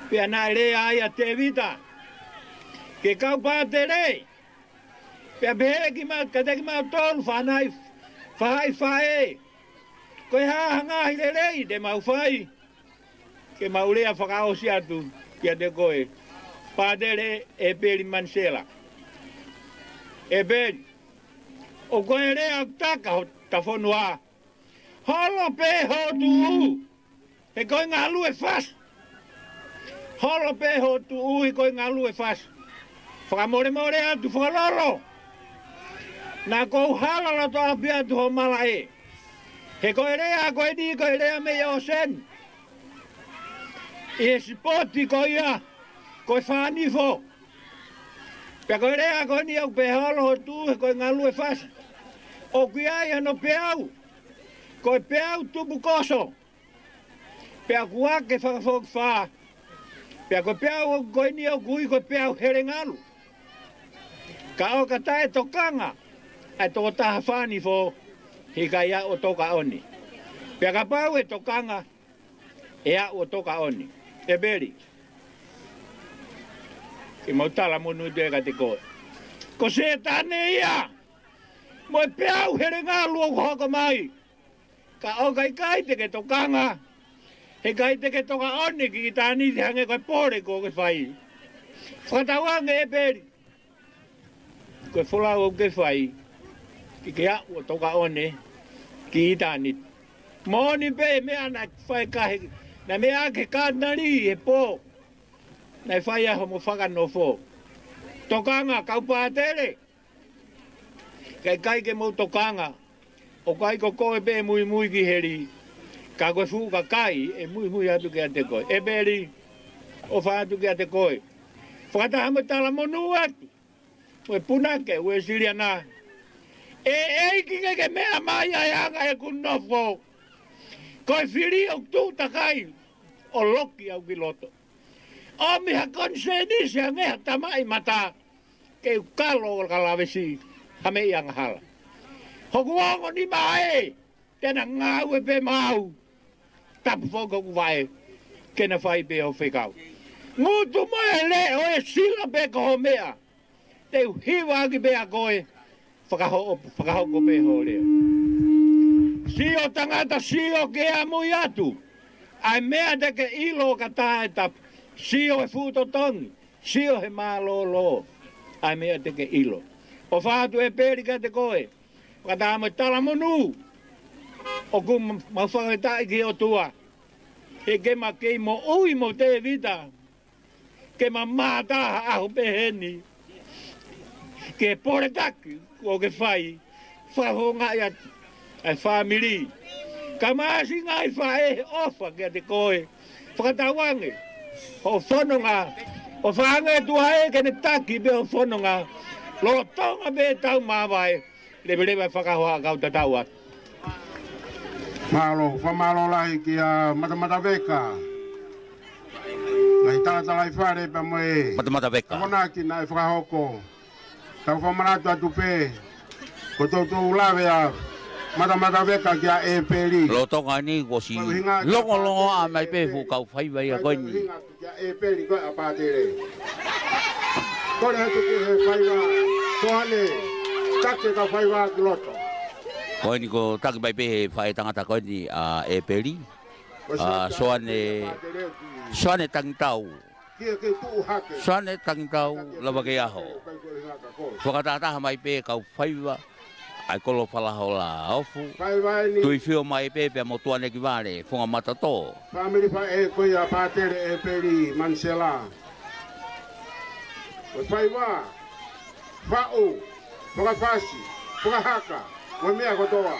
Pea naʻe lea ai ʻa Tēvita ki he kau pātele. Pea pehē kimautolu, kiate kimautolu fānau, faʻahi faʻē, ko e hā ha ngaahi lelei te mau fai? Ke mau lea fakaʻosi atu kiate koe, Pātele ʻEpeli Manisela. ʻEpeli, ʻoku ʻi ai e lea ʻoku taka hota fonua: Holo pē hoʻo tuʻu, he ko e ngalu e fasi. Holo pē hoʻo tuʻu, he ko e ngalu e fasi. Fakamolemole atu, fakalolo. Naʻa ʻoku ou hala loto ʻaupito atu hoʻo malaʻe. He ko e lea ko eni, ko e lea mei ʻōseni. ʻI he sipoti ko ia, ko e fānifo. Pea ko e lea ko eni ʻoku pehē: Holo hoʻo tuʻu, he ko e ngalu e fasi. ʻOku ʻi ai hono peau, ko e peau tupukoso. Pea ʻoku ake fakafokifā. Pea ko e peau ko eni ʻoku ui ko e peau helengalu. Ka ʻo ka taʻetokanga ʻa e tokotaha fānifo, he ʻikai aʻu ʻo toka ʻoni. Pea kapau ʻe tokanga, ʻe aʻu ʻo toka ʻoni. ʻEpeli, ke mau talamonū atu kiate koe. Ko Sētane ia mo e peau helengalu ʻoku hoko mai. Ka ʻo ka ʻikai te ke tokanga, he ʻikai te ke toka ʻoni ki ʻitāniti hangē ko e pole ʻoku ke fai. Fakatauange, ʻEpeli, ko e folau ʻoku ke fai, ke ke aʻu ʻo toka ʻoni ki ʻitāniti. Moʻoni pē meʻa naʻe fai ki he, naʻe meʻa ki he kātinali he pō naʻe fai ai homo fakanofo. Tokanga kau pātele. Ka ʻikai ke mou tokanga, ʻoku ʻikai ko koe pē ʻe muimui ki heli, ka ko e fuʻu kakai ʻe muimui atu kiate koe. ʻEpeli, ʻofa atu kiate koe. Fakataha mo e talamonū atu mo e punake Uēsiliana. ʻEiki, ke ke meʻa mai ʻa e anga ʻeku nofo. Ko e fili ʻoku tuʻu takai ʻo loki au ki loto. ʻOmi ha konisēnisi hangē ha tamaʻi mata, ke u kalo ʻo ka lavesi ha meʻi angahala. Hoku ongo nima ē, te na ngāue pē maʻau. Tapu foki hoku vaʻe, ke na fai pē hoʻo fekau. Ngutu mo e leʻo, ʻe sila pē ko hoʻo meʻa. Te u hiva ʻaki pē ʻa koe, fakahoko, fakahoko pē hoʻo leʻo. Sio tangata, sio ke ʻamui atu ʻa e meʻa te ke ʻilo ka taʻetapu. Sio he fuʻu totongi, sio he mālōlō ʻa e meʻa te ke ʻilo. ʻOfa atu, ʻEpeli, kiate koe. Fakataha mo e talamonū ʻoku ma-, mau fakafetaʻi ki he ʻOtua, he ke ma kei moʻui mo Tēvita, ke ma mātā ha ʻaho peheni, ke poletaki ʻoku ke fai, fakafofongaʻi atu ʻa e fāmili. Ka māsi ngaahi faʻē, he ʻofa kiate koe. Fakatauange hoʻo fononga, ʻofa ange ʻOtua ē ke ne taki pē hoʻo fononga, lolotonga pē ʻetau māvae, leveleva e fakahoha kau tatau atu. Mālō, fakamālō lahi kia Matamataveka. Ngaahi talatalaifale pea mo e Matamataveka. Akonaki naʻe fakahoko. Tau fakamanatu atu pē, ko toutou lave ʻa Matamataveka kia ʻEpeli. Lolotonga ni kuo ʻosi longolongoaʻa mai pē fuʻu kau faiva ia ko eni. Kia ʻEpeli ko ē ʻa Pātele. Kole atu ki he faiva, Soane, taki e kau faiva ki loto. Ko eni kuo taki mai pē he faʻētangata ko eni ʻa ʻEpeli. Ko ʻa Soane, Soane Tangitau. Kia ke tuʻu hake. Soane Tangitau Lavakeiʻaho. Fakatahataha mai pē kau faiva ʻa e kolo Falahola Ofu. Faiva eni. Tuifio mai pē pea mo Tuanekivale Funga Matatō. Fāmili faʻē ko ia Pātele ʻEpeli Manisela. Ko e faiva, faʻu, fakafasi, fakahaka, mo e meʻa kotoa.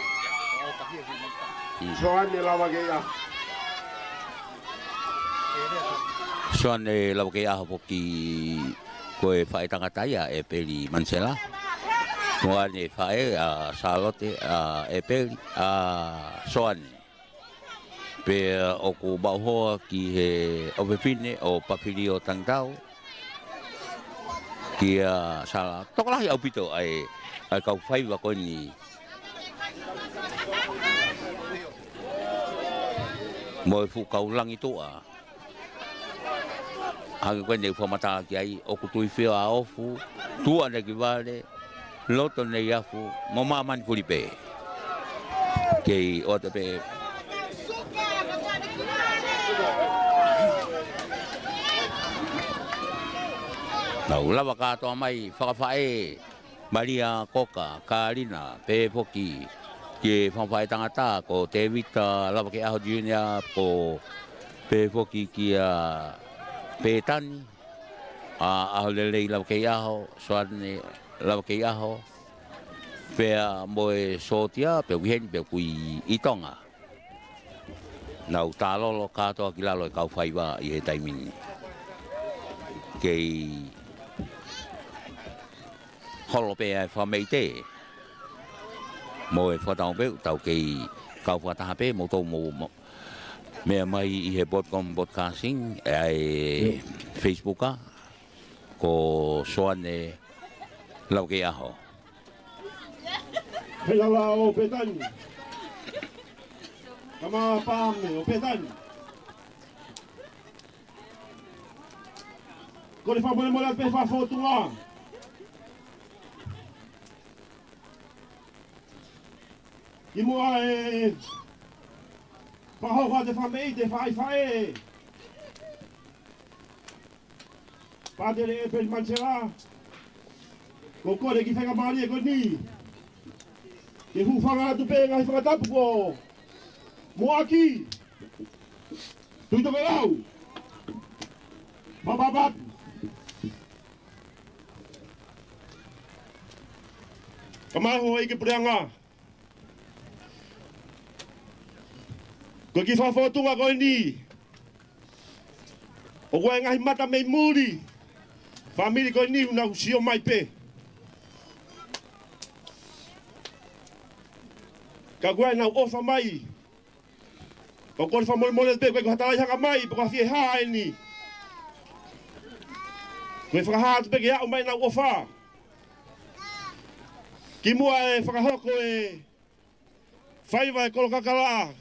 Mm. Soane Lavakeiʻaho. Soane Lavakeiʻaho foki ko e faʻētangata ia ʻEpeli Manisela. Ko ʻene faʻē ʻa Sālote, ʻa ʻEpeli, ʻa Soane. Pea ʻoku maʻu hoa ki he ʻofefine ʻo Pafilio Tangitau, kia Sala. Tokolahi ʻaupito ʻa e, ʻa e kau faiva ko eni. Mo e fuʻu kau langi tuʻa. Hangē ko eni ʻoku fakamatala ki ai, ʻoku tuifio ʻa Ofu, tuʻa ʻene ki vale, loto ʻene afu, mo māmani fuli pē. Kei ʻoatu pē. Nau lava kātoa mai, fakafaʻē, Malia Koka, Kalina, pehē foki ki he fakafaʻētangata, ko Tevita Lavakeʻaho Junior, ko pehē foki kia Petani, ʻa ʻAholelei Lavakeʻaho, Soane Lavakeʻaho, pea mo e sōtia, pea ʻoku ʻi heni, pea ʻoku ʻi, ʻi Tonga. Nau tālolo kātoa ki lalo e kau faiva ʻi he taimi ni. Kei holo pē ʻa e fakameʻite. Mo e fakatau pē, tau kei kau fakataha pē, mo tau mo, mo, meʻa mai ʻi he Botcom Broadcasting, ʻa e Facebook ʻa, ko Soane Lavakeʻaho. Hei lala ʻo Petani. Kama pame ʻo Petani. Kole fakamolemole pē fakafōtunga. ʻI muʻa e fakahoko atu e fakameʻite, faifai. Pātele ʻEpeli Manisela, ko e kole ki he faingamālie ko eni ke hūfanga atu pē ngaahi fakatapu ko Moaki, Tuʻi Tokelau, Papapatu. Kae ʻumaʻā houʻeiki puleʻanga. Ko e kiʻi fakafōtunga ko eni. ʻOku ʻi ai e ngaahi mata mei muli. Fāmili ko eni ʻoku nau sio mai pē. Ka ʻoku ʻi ai ʻenau ʻofa mai. Ka ʻoku ou kole fakamolemole pē, ko e ko ha talai hanga mai, pe ko ha fiehā eni. Ko e fakahā atu pē ke aʻu mai ʻenau ʻofa. Ki muʻa e fakahoko e faiva e kolo kakala,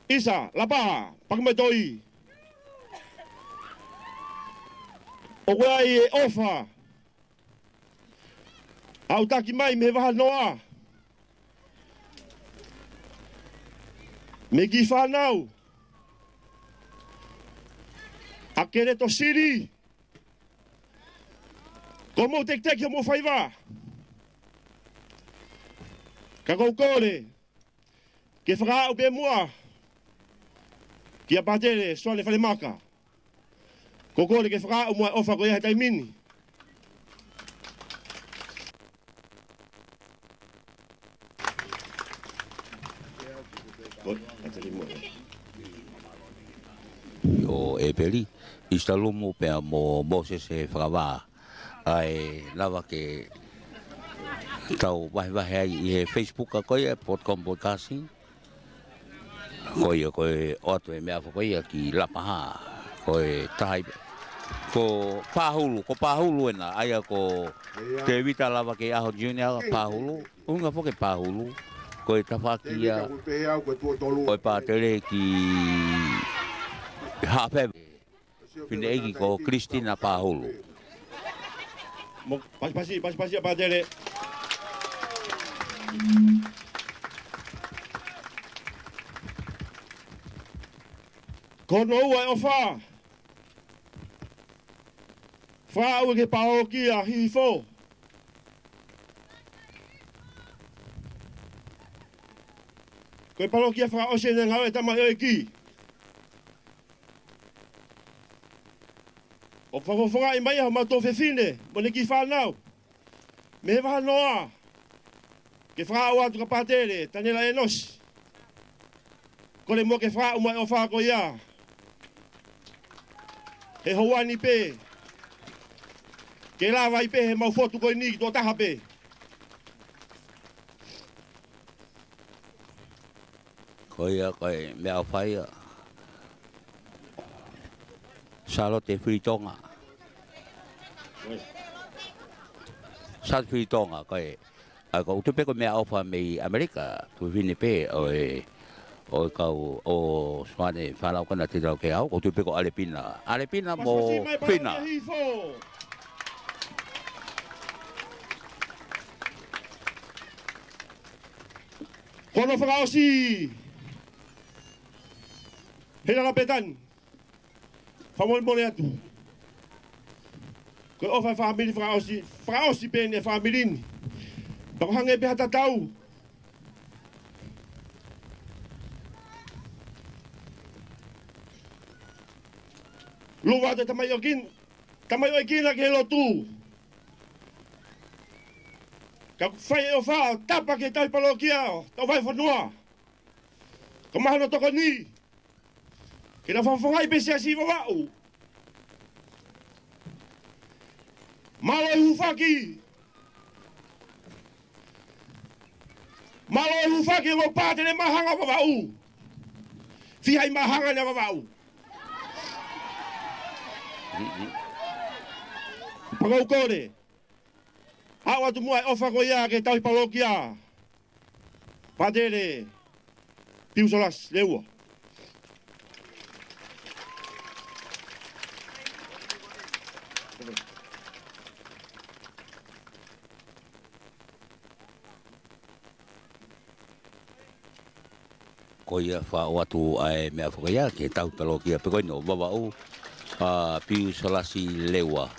ʻisa, lapa, paki mai toi. ʻOku ʻi ai e ʻofa. ʻOku taki mai mei he vahanoa. Mei he kiʻi fānau. ʻA Keleto Sili. Ko hoʻomou tekiteki hoʻomou faiva. Ka ʻoku ou kole ke fakaaʻu pē muʻa kia Pātele Soane Falemaka. ʻOku ou kole ke fakaaʻu muʻa e ʻofa ko ia he taimi ni. ʻIo, ʻEpeli, ʻIsitalumu pea mo Mōsese Fakavā. ʻA e lava ke tau vahevahe ai ʻi he Facebook ʻa ko ia, Botcom Broadcasting. Ko ia ko e ʻoatu e meʻa foki ko ia ki Lapaha. Ko e taha ia. Ko Pahulu, ko Pahulu ena, ʻa ia ko Tevita Lavakeʻaho Junior Pahulu. ʻUhinga foki Pahulu. Ko e tafaʻaki ia ʻo e pātele ki Haʻafeva. Fineʻeiki ko Christina Pahulu. Mo, pasipasi, pasipasi ʻa Pātele. Ko hono ua e ʻofa. Fakaaʻu ki he palokia Hihifo. Ko e palokia fakaʻosi ʻene ngāue e tamaioʻeiki. ʻOku fakafofongaʻi mai ʻa homau tuofefine mo ʻene kiʻi fānau mei he vahanoa ke fakaaʻu atu kia Pātele Taniela ʻEnosi. Kole muʻa ke fakaaʻu mai e ʻofa ko ia he houa ni pē, ke lava ai pē heʻemau fotu ko eni ki tuʻa taha pē. Ko Ko ia ko e meʻaʻofa ia. Sālote Filitonga. Sālote Filitonga, ko e, ʻa, ʻoku ou tui pē ko e meʻaʻofa mei ʻAmelika, tuʻi fefine pē ʻo e, ʻo e kau ʻo Soane Fānau Kona Titau ke au, ʻoku ou tui pē ko ʻAlepina. ʻAlepina mo Fina. Ko hono fakaʻosi, Heilala Petani, fakamolemole atu. Ko e ʻofa e fāmili fakaʻosi, fakaʻosi pē ʻene fāmili ni. Pea ko e hangē pē ha tatau. Lua atu e tamaioʻeiki, tamaioʻeiki na ki he lotu. Ka fai e ʻofa, tapa ki he tauhi palōkia, tauhi fonua. Ka mahalo tokoni ke na fakafofongaʻi pē siasi Vavaʻu. Mālō e hūfaki. Mālō e hūfaki mo e pātele māhanga Vavaʻu. Fiha ʻi māhanga ʻa Vavaʻu. Pea ʻoku ou kole, ʻoatu muʻa e ʻofa ko ia ki he tauhi palōkia, Pātele Piusolasi Leua. Ko ia, fakaʻoatu ʻa e meʻaʻofa ko ia ki he tauhi palōkia pē ko eni ʻo Vavaʻu, ʻa Piusolasi Leua.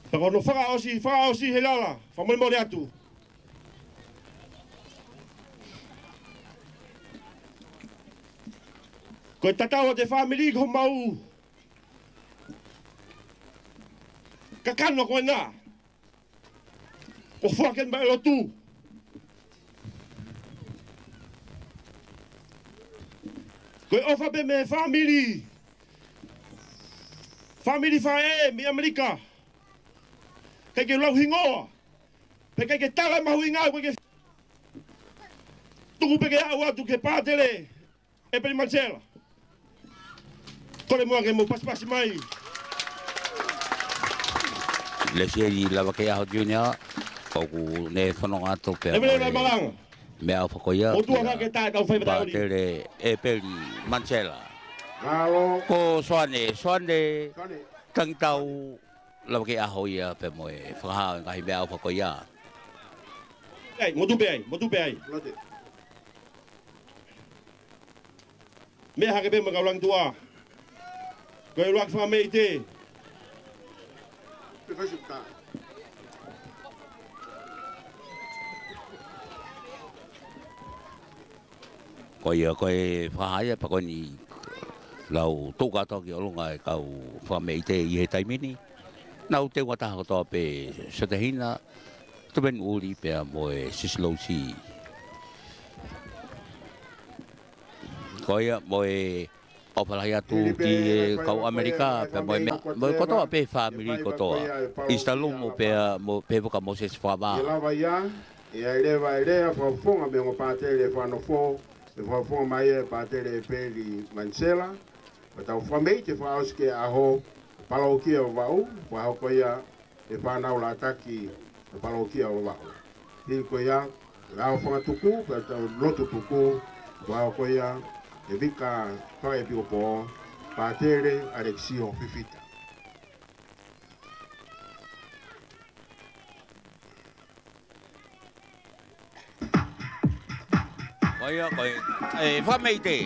Pea ko hono fakaʻosi, fakaʻosi Heilala, fakamolemole atu. Ko e tatau ʻa e fāmili ko homau kakano ko ena. Ko e foaki mai e lotu. Ko e ʻofa pē mei he fāmili. Fāmili faʻē mei ʻAmelika. ʻIkai ke lau hingoa. Pea ʻikai ke tala mahuʻinga, ʻikai ke tuku pē ke aʻu atu ki he Pātele ʻEpeli Manisela. Kole muʻa ke mou pasipasi mai. Lesieli Lavakeʻaho Junior, ʻoku ne fononga atu pea ʻEpeli mo e Malanga. Meʻaʻofa ko ia, ʻo tuʻa kia ke tae kau fai mataʻoni. Pātele ʻEpeli Manisela. Mālō. Ko Soane, Soane. Soane. Tangitau Lavakeʻaho ia pea mo e fakahā e ngaahi meʻaʻofa ko ia. ʻAi, motu pē ai, motu pē ai. Lote. Meʻa hake pē mo e kau langi tuʻa. Ko e ʻuluaki fakameʻite. Pe fai suka. Ko ia, ko e fakahā ia pea ko eni lau tuku atu ki ʻolunga e kau fakameʻite ʻi he taimi ni. Nau teunga taha kotoa pē, Siotehina Tuvenuʻuli pea mo e Sisilou Sī. Ko ia mo e ʻofa lahi atu ki he kau ʻAmelika, pea mo e meʻa, mo e kotoa pē fāmili kotoa. ʻIsitalumo pea mo, pea mo Mōsese Fakavā. ʻE lava ia, ʻe ʻai leva e lea fakafofonga mei he ongo pātele ʻe fā noa foʻi, ʻe fakafofonga mai e Pātele ʻEpeli Manisela, pea tau fakameʻite fakaʻosi ki he ʻaho, palōkia Vavaʻu, fakahoko ia ʻe he fānau lātaki ʻo e palōkia ʻo Vavaʻu. Hili ko ia, lau fanga tuku, pea tau lotu tuku, fakahoko ia ʻe Vika Fakaʻepisikopo, Pātele ʻAlekisio Fifita. Ko ia, ko e, e, fakameʻite.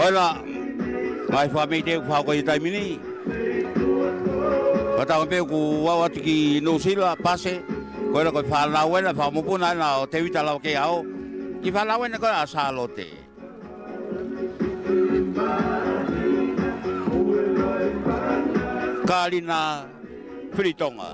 ʻOla, ngaahi fakameʻite ʻoku fai ko ia he taimi ni. Fakatauange pē ʻoku ʻalu atu ki Nuʻusila, Pase, ko ʻena ko e fānau ʻena, fakamupuna ʻena ʻo Tēvita Lavakeaho. Kiʻi fānau ʻena ko ē ʻa Sālote. Kalina Filitonga.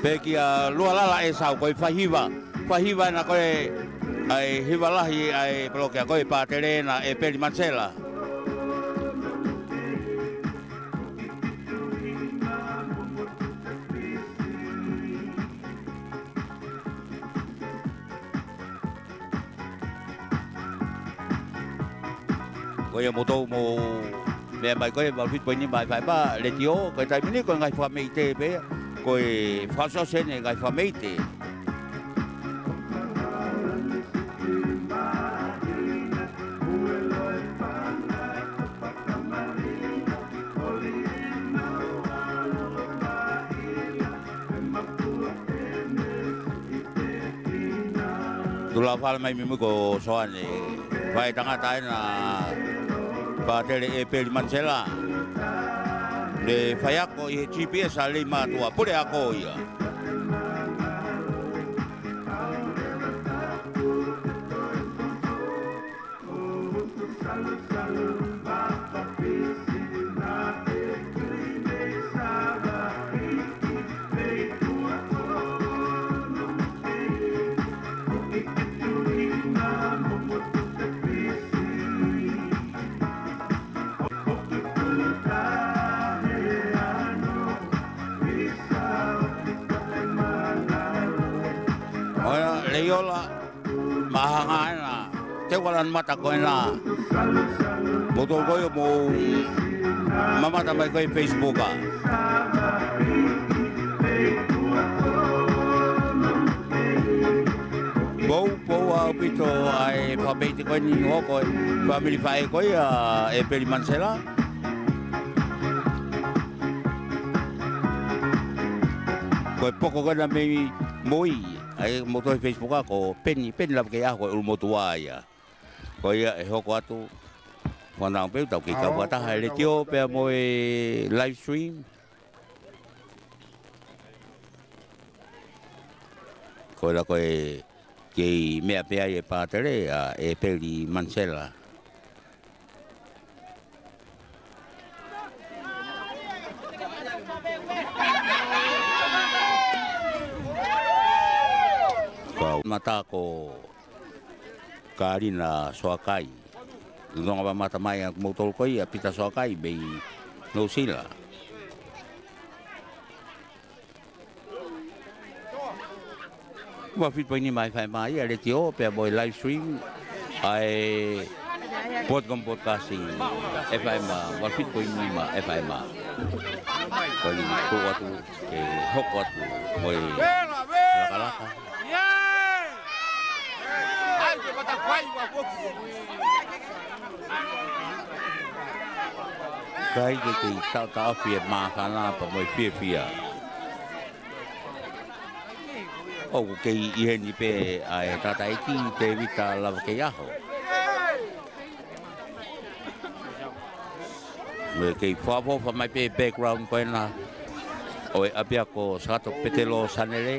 Pea kia Lualala ʻEsau, ko e faihiva. Faihiva ʻena ko ē ʻa e hiva lahi ʻa e palokia ko ē, pātele ʻena ʻEpeli Manisela. Ko ia mou tau mou meʻa mai ko ē, valu fitu poini nima F M, Letiō, ko e taimi ni ko e ngaahi fakameʻite pē, ko e fakaʻosiʻosi ʻeni e ngaahi fakameʻite. Tuʻu lava fale mai mei mui ko Soane, fai tangata ʻena, pātele ʻEpeli Manisela. Ne faiako ʻi he G P S ʻa Leimātuʻa, puleako ia. ʻOia, Leiola. Māhanga ʻena, teu ala mata ko ena. Mou tau ko ē mou mamata mai ko ē Facebook ā. Pou, pou ʻaupito ʻa e fakameʻite ko eni ʻoku hoko ʻe he fāmili faʻē ko ia ʻa ʻEpeli Manisela. Ko e poko ko ena mei mui. ʻA ia mou tau ʻi he Facebook ā ko Peni, Peni Lavakeaho ko e ʻulumotuʻa ia. Ko ia ʻe hoko atu. Fanau pē tau kei kau fakataha e Letiō pea mo e live stream. Ko ena ko e kei meʻa pē ai e pātele ʻa ʻEpeli Manisela. Kau mata ko Kalina Soakai. Nonga mamata mai ʻa moutolu ko ia, Pita Soakai mei Nuʻusila. Valu fitu poini nima F M ia, Letiō pea mo e live stream ʻa e Broadcom Broadcasting F M, valu fitu poini nima F M. Ko eni ko atu, ʻe hoko atu mo e lakalaka. Kae kei taʻotaʻofi e māfana pea mo e fiefia. ʻOku kei ʻi heni pē ʻa e tangataʻeiki Tēvita Lavakeaho. Mo e kei fakaʻofoʻofa mai pē background ko ena ʻo e ʻapiako Sakato Petelo Sanele.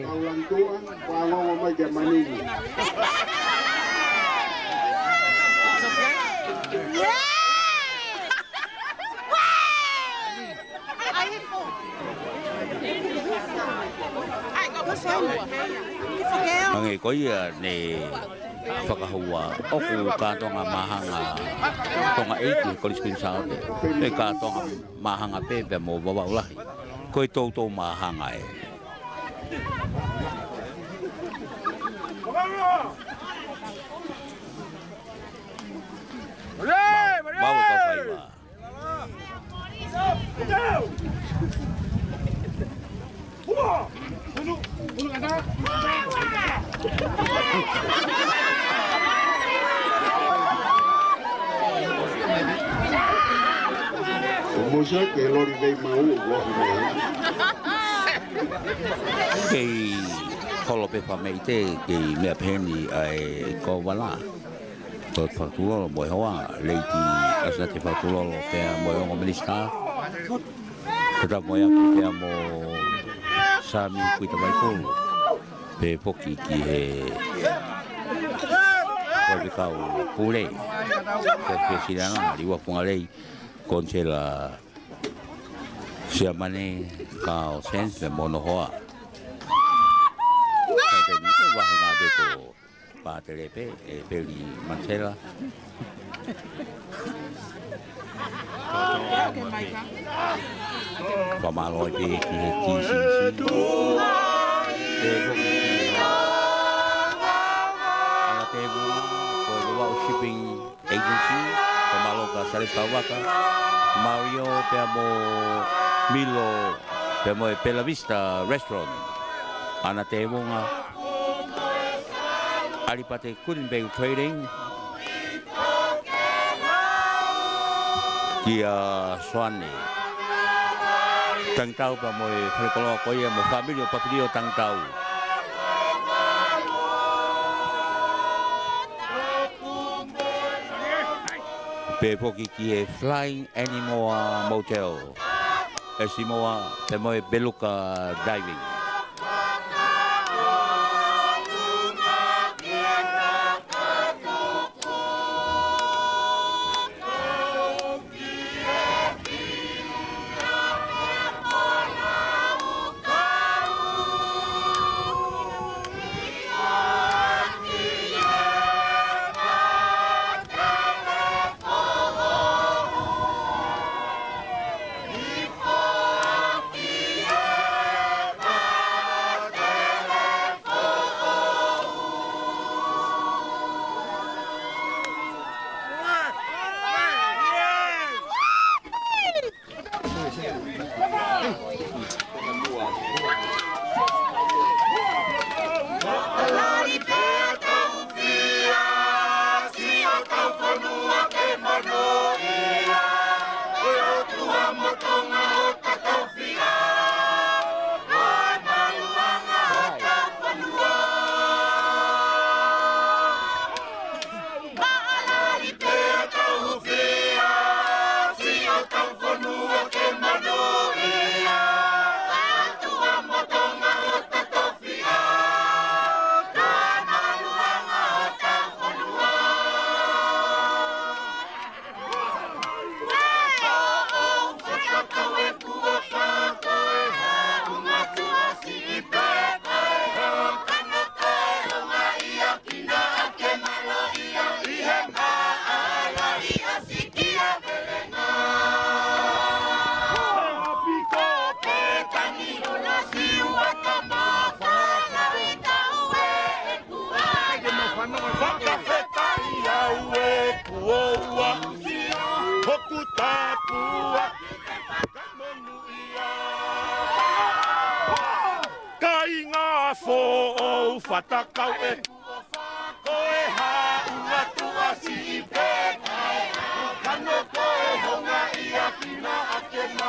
Hangē ko ia ne fakahua ʻoku kātoanga māhanga Tonga ʻeiki, Kolisi Kuini Sālote. Pea kātoanga māhanga pē pea mo Vavaʻu Lahi. Ko e toutou māhanga ē. Mau, mau e kau faiva. ʻO mou sio ki he loli vei maʻu ʻoku ofi mai. Kei holo pē fakameʻite, kei meʻa pehē ni ʻa e kovana. Ko e Fakatulolo mo e hoa, Lady ʻAsinate Fakatulolo pea mo e ongo minisitā. Kata mo ia pea mo Sami Kuita Vaipulu. Pea foki ki he Faifekau Pule. Pea Peresiteni Liua Fungalei, Konisela Siamane Kao Sen, pea mo hono hoa. Pea teni, ko e vahenga pē ko Pātele pē, ʻe Peli Mansela. Fakamālō pē ki he T C C. Pea ko e ʻAna Tēvunga, ko e Luau Shipping Agency, fakamālō kia Salesi Kauvaka, Mario pea mo Milo, pea mo e Bella Vista Restaurant, ʻAna Tēvunga, ʻAlipate Kulinbeu Trading, kia Soane Tangitau pea mo e falekoloa ko ia mo e fāmili ʻo Pafilio Tangitau. Pea foki ki he Flying Animoa Motel, ʻEsimoa pea mo e Beluka Diving. Fakafetaʻi au e kuo ua hoku tāpuaki fakamonūʻia. Kāinga foʻou fatakau e kuo fā ko e haʻu atu ʻa siʻi pē kae ʻalu kano ko e honga ia kina ake ma.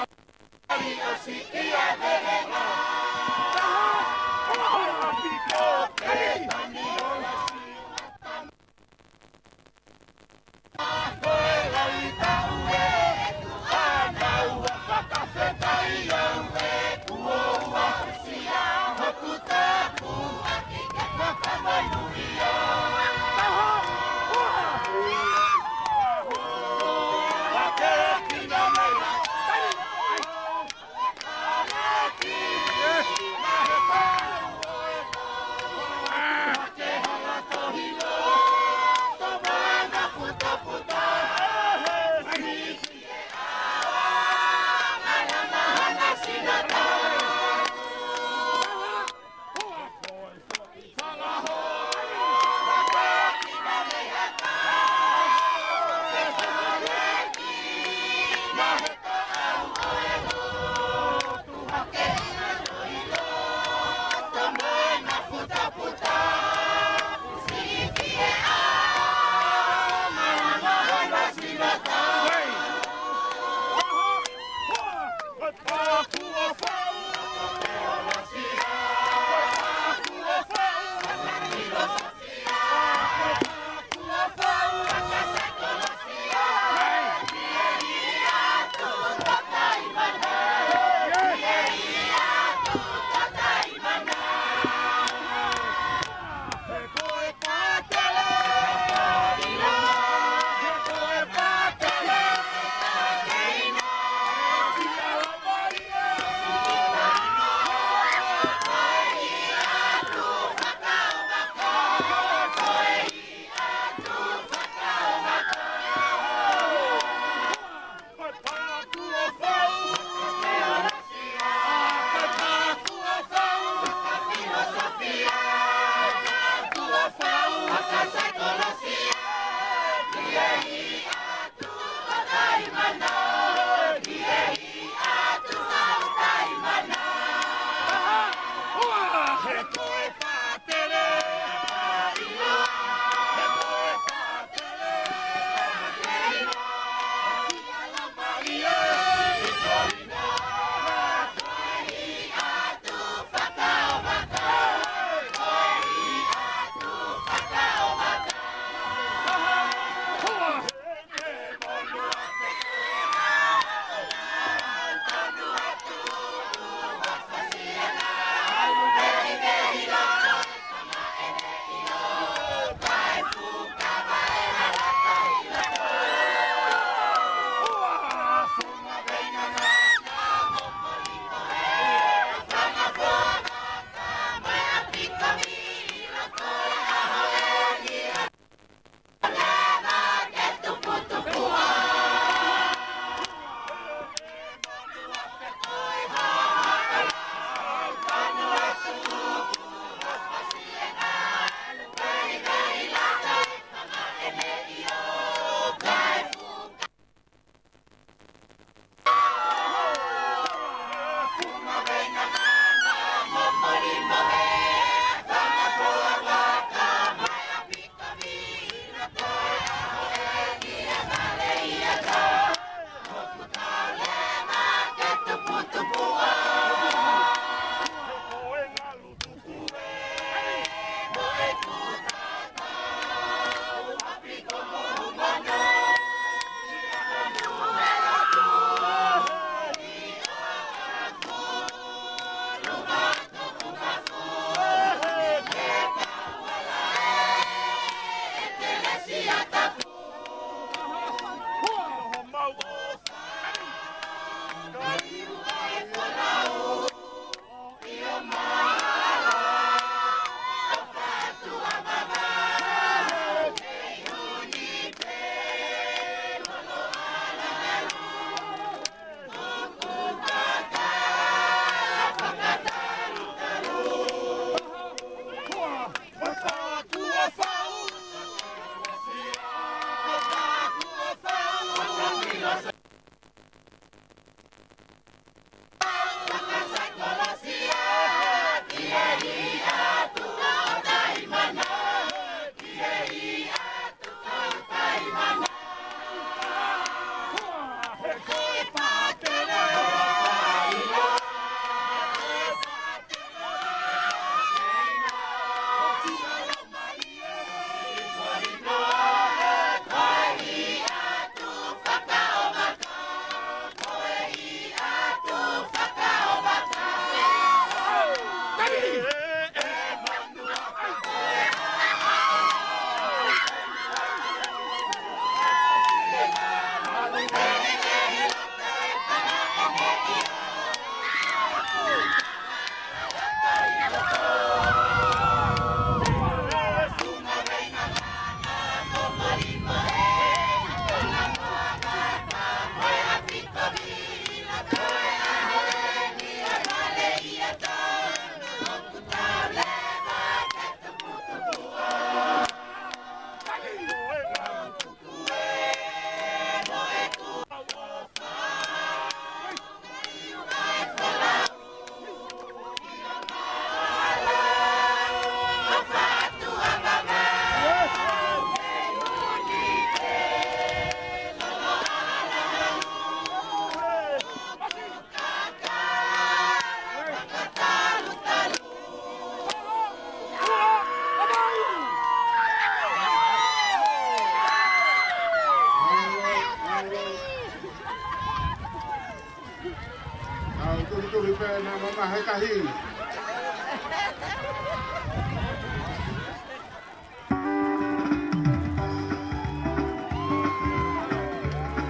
Tuli tuli pē na mama he kahi.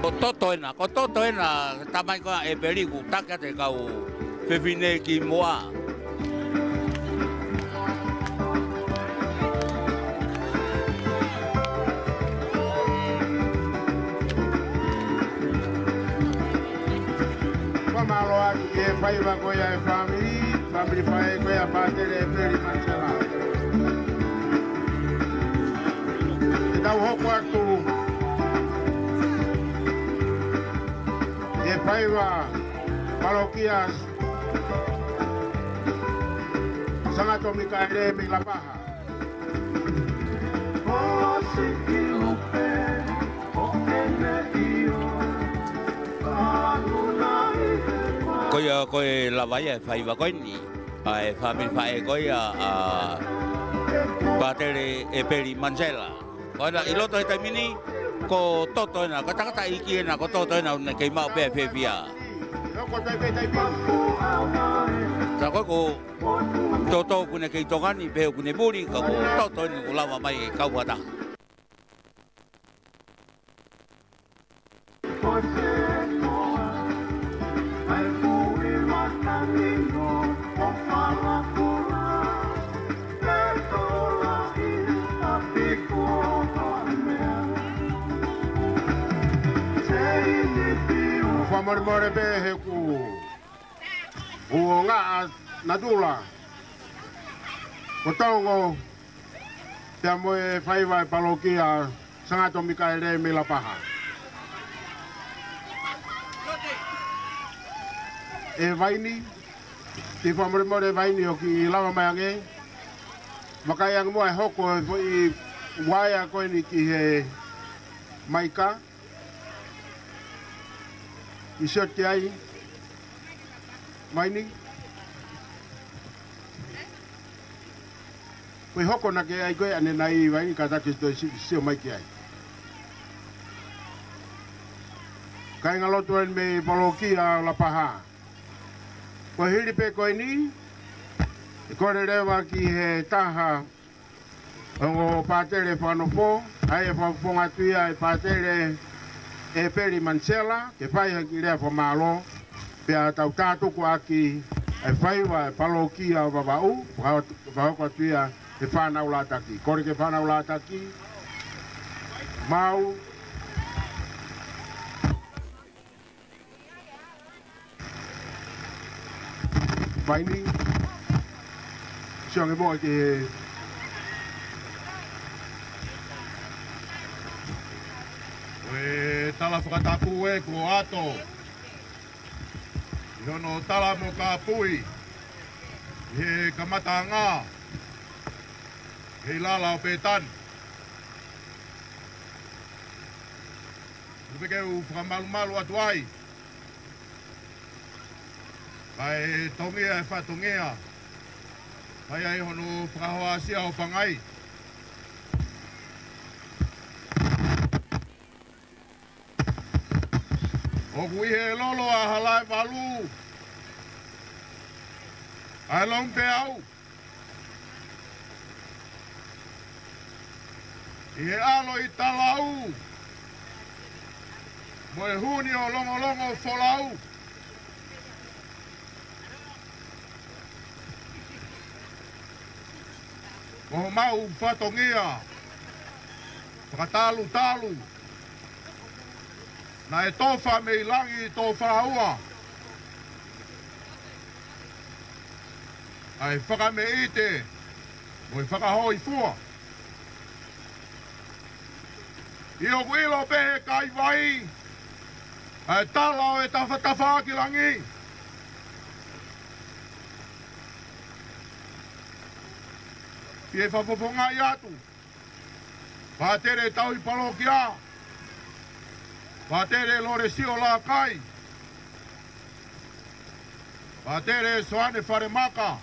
Ko Toto ena, ko Toto ena, tamai ko ē ʻa ʻEpeli kuo taki atu e kau fefine ki muʻa. Fakamālō atu ki he faiva ko ia e fāmili, fāmili faʻē ko ia Pātele ʻEpeli Manisela. Te tau hoko atu ki he faiva palokia Sangato Mikaele mei Lapaha. Ko ia ko e lava ia e faiva ko eni ʻa e fāmili faʻē ko ia ʻa Pātele ʻEpeli Manisela. Ko ena ʻi loto he taimi ni, ko Toto ena, ko e tangataʻeiki ena, ko Toto ena ʻoku ne kei maʻu pē ʻa e fiefia. Sa ko e ko Toto ʻoku ne kei tokoni pē ʻoku ne muli, ka ko Toto ena ʻoku lava mai e kau fakataha. Fakamolemole pē he kuo u ongoʻi ʻa natula ko Tongo pea mo e faiva e palokia Sangato Mikaele mei Lapaha. ʻE Vaini, te u fakamolemole Vaini ʻoku ke lava mai ange. Vakai ange muʻa e hoko e foʻi uaea ko eni ki he maika. ʻI sioti ai, Vaini. Ko e hoko naʻa ke ʻai ko ē ʻanenai Vaini, kātaki toe si-, sio mai ki ai. Kāingalotu eni mei palokia Lapaha. Ko e hili pē ko eni, ʻe kole leva ki he taha ongo pātele fakanofo, ʻa ia ʻe fakafofonga atu ia ʻe Pātele ʻEpeli Manisela, ke fai ha kiʻi lea fakamālō, pea tau tātuku ʻaki e faiva e palokia Vavaʻu, faka-, fakahoko atu ia ʻe he fānau lātaki. Kole ki he fānau lātaki, mau. Vaini, sio ange muʻa ki he. Ko e tala fakatapu ē kuo ʻoatu ʻi hono tala mo kāpui ʻi he kamataʻanga he ʻi lalo ʻo Pētani. ʻOku pehē ke u fakamalumalu atu ai kae tongia e fatongia, kae ʻai hono fakahohaʻasia ʻo pangai. ʻOku ʻi he lolo ʻa Halaevalu ʻa e Lomipeau, ʻi he ʻAlo ʻi Talau mo e Huni ʻo Longolongo Folau. Ko homau fatongia fakatalutalu naʻe tofa mei langi tofa ua ʻa e fakameʻite mo e fakahōifua. ʻI hoku ʻilo pē he kaivai ʻa e tala ʻo e tafatafa ki langi. Pea fakafofongaʻi atu Pātele Tauhi Palokia, Pātele Lolesio Lakai, Pātele Soane Falemaka,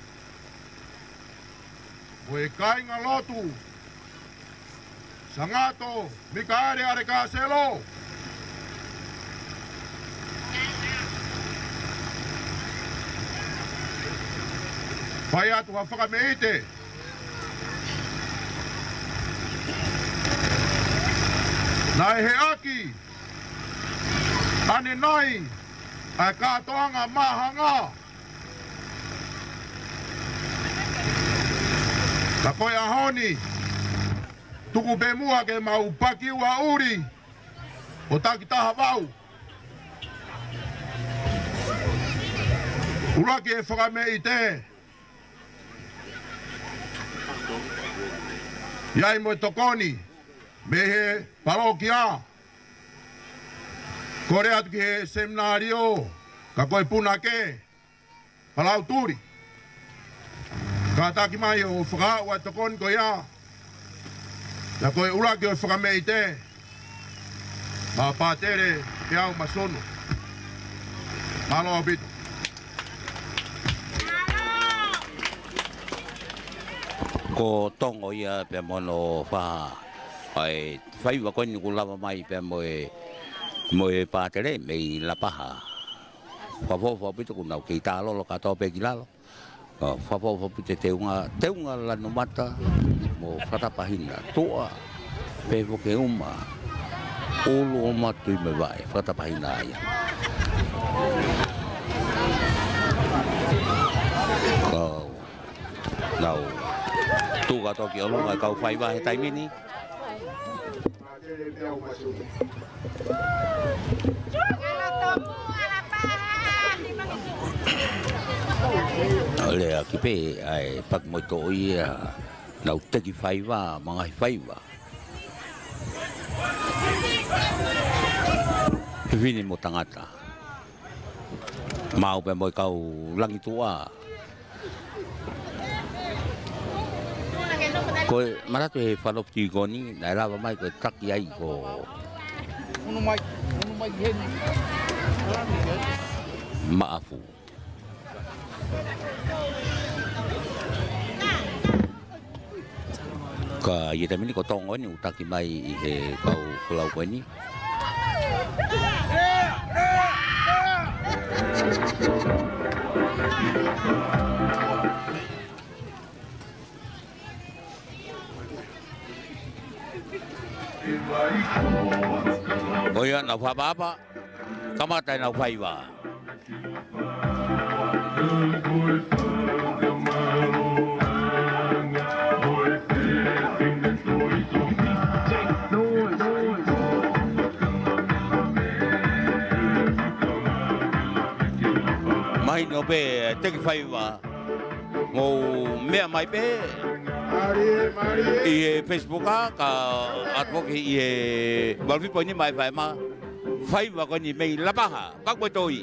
mo e kāingalotu Sangato Mikaele ʻAlekāselo. Fai atu ha fakameʻite. Naʻe heʻaki ʻanenai ʻa e kātoanga māhanga. Ka ko e ʻaho ni, tuku pē muʻa ke mau paki ua ʻuli ʻo takitaha vau. ʻUluaki e fakameʻite. ʻI ai mo e tokoni mei he palokia. Kole atu ki he seminalio, ka ko e punake, Palautuli. Kātaki mai ʻo fakaaʻu ʻa e tokoni ko ia. Ia ko e ʻuluaki ʻo e fakameʻite, ʻa Pātele Peau Masunu. Mālō ʻaupito. Ko Tongo ia pea mo hono fā. ʻA e faiva ko eni kuo lava mai pea mo e, mo e Pātele mei Lapaha. Fakaʻofoʻofa ʻaupito kuo nau kei tālolo kātoa pē ki lalo. ʻO fakaʻofoʻofa ʻaupito e teunga, teunga lanu mata mo fakatapahina, tuʻa pē foki e uma, ʻulu ʻo matu ʻi mo e vaʻe, fakatapahina ia. Kau nau tuʻu kātoa ki ʻolunga e kau faiva he taimi ni. Lea ki pē ʻa e paki mo e toʻo ia, nau teki faiva, mo e ngaahi faiva. Fefine mo tangata. Maʻu pē mo e kau langituʻa. Ko e manatu he fanofu tī ko eni, naʻe lava mai ko e taki ai ko Maʻafu. Ka ʻi he taimi ni ko Tongo eni ʻoku taki mai ʻi he kau folau ko eni. ʻO ia, nau fakaʻapaʻapa, kamata ʻenau faiva. Mahino pē, teki faiva. Mou meʻa mai pē ʻi he Facebook ʻa, ka ʻatu foki ʻi he valu fitu poini nima F M. Faiva ko eni mei Lapaha, Pakuetoi.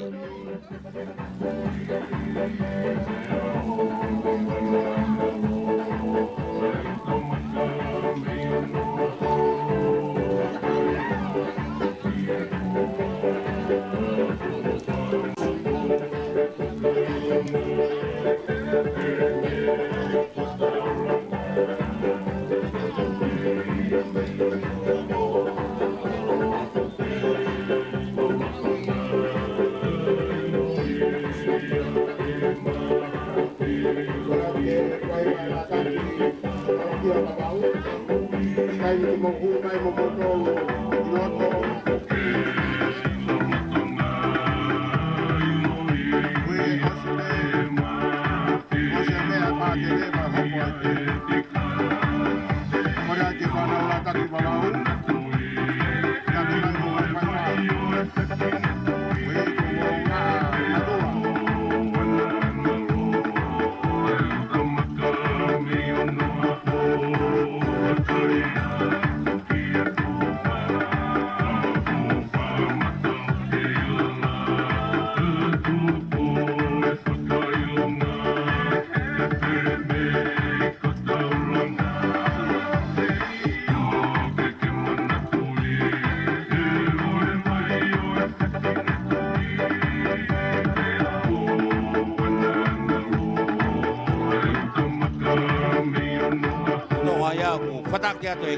Nō, ʻa ia ʻoku fataki atu e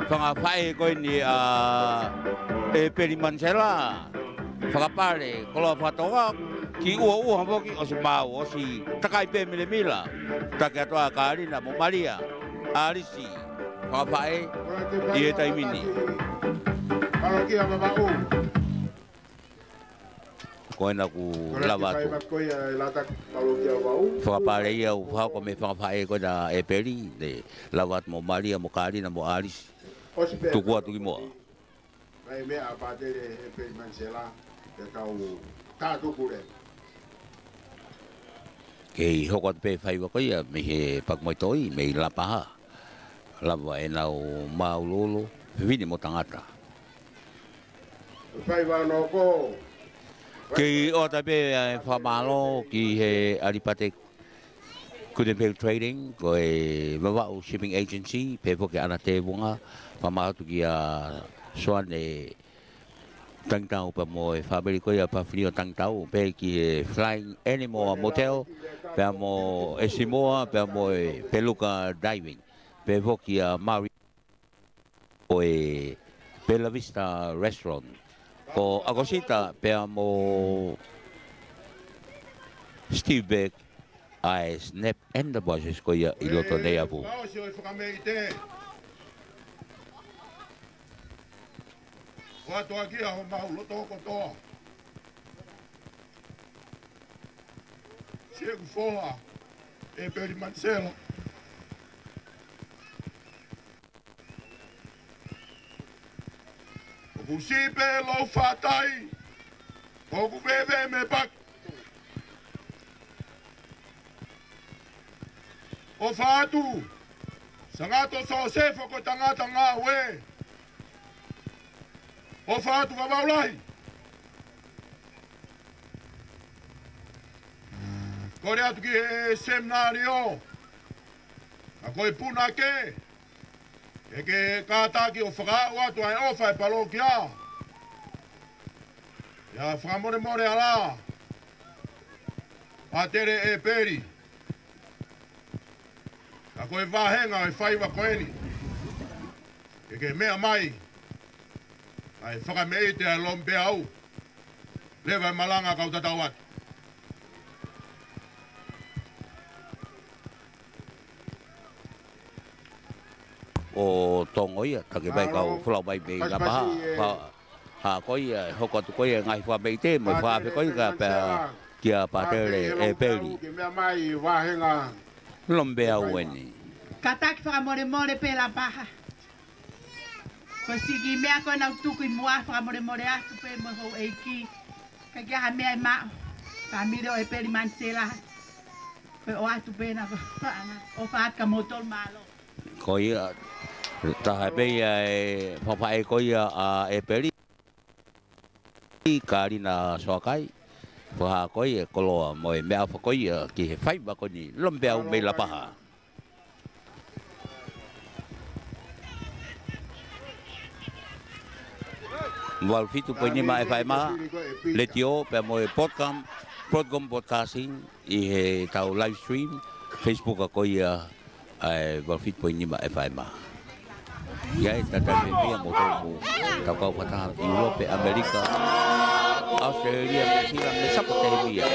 fanga faʻē ko eni ʻa ʻEpeli Manisela, fakapale, koloa fakatoka, Ki ʻuha ʻuha foki ʻosi maau, ʻosi takai pē milemila. Taki atu ʻa Kalina mo Malia, ʻAlisi, Fakafaʻē, ʻi he taimi ni. Palokia Vavaʻu. Ko ena kuo lava atu. Fakapale ia ʻoku fakahoko mei Fakafaʻē ko ena ʻEpeli, ne lava atu mo Malia mo Kalina mo ʻAlisi. Tuku atu ki muʻa. Mai meʻa ʻa Pātele ʻEpeli Manisela, te tau tātuku leva. Kei hoko atu pē faiva ko ia mei he Paki Moetoi, mei Lapaha. Lava ʻenau māʻulolo, fefine mo tangata. Faiva nō ko. Kei ʻoatu pē ʻa e fakamālō ki he ʻAlipate Kutenpeu Trading, ko e Vavaʻu Shipping Agency, pea foki ʻAna Tēvunga, fakamālō atu kia Suane Tangitau pea mo e fāmili ko ia Pafilio Tangitau, pea ki he Flying Animal Motel, pea mo e Simoa, pea mo e Peluka Diving, pea foki kia Mari ʻo e Bella Vista Restaurant. Ko ʻAkosita pea mo Steve Beck ʻa e Snap and the Bushes ko ia ʻi loto Neiafu. Ē, fakaʻosi ʻo e fakameʻite. ʻOatu ʻaki ʻa homau loto kotoa. Siʻeku foha, ʻEpeli Manisela. ʻOku siʻi pē lou faʻa tai, ʻoku veve mei Paki. ʻOfa atu, Sangato Sosefo ko e tangata ngāue. ʻOfa atu Vavaʻu lahi. Kole atu ki he seminalio, ʻa ko e punake, ʻe ke kātaki ʻo fakaaʻu atu ʻa e ʻofa ʻa e palokia. ʻIa fakamolemole ʻa la Pātele ʻEpeli, ʻa ko e vāhenga ʻo e faiva ko eni, ʻe ke meʻa mai ʻa e fakameʻite ʻa e Lomipeau. Leva e malanga kau tatau atu. ʻO Tongo ia, taki mai kau folau mai mei Lapaha, ha, ha ko ia, hoko atu ko ia, ngaahi fakameʻite, mo e fakaafe ko ia, ka pea kia Pātele ʻEpeli. Ke meʻa mai, vāhenga. Lomipeau eni. Kātaki fakamolemole pē Lapaha. Ko e siʻi kiʻi meʻa ko ē naʻa ku tuku ʻi muʻa, fakamolemole atu pē mo e houʻeiki. Ka ʻikai ha meʻa ʻe maʻu. Fāmili ʻo ʻEpeli Manisela. Ko e ʻoatu pē ena ko e ʻofa atu kia moutolu, mālō. Ko ia, taha pē ia e fakafaʻē ko ia ʻa ʻEpeli. Kalina Soakai, fakahā ko ia e koloa mo e meʻaʻofa ko ia ki he faiva ko eni, Lomipeau mei Lapaha. Valu fitu poini nima F M, letiō, pea mo e Broadcom, Broadcom Broadcasting, ʻi he tau live stream, Facebook ko ia, ʻa e valu fitu poini nima F M. ʻIa, ʻe tau tatau pē ia mo tau mo tau kau fakataha ʻi ʻIulope, ʻAmelika, ʻAositelēlia, Nuʻusila, mo Sapatēvia.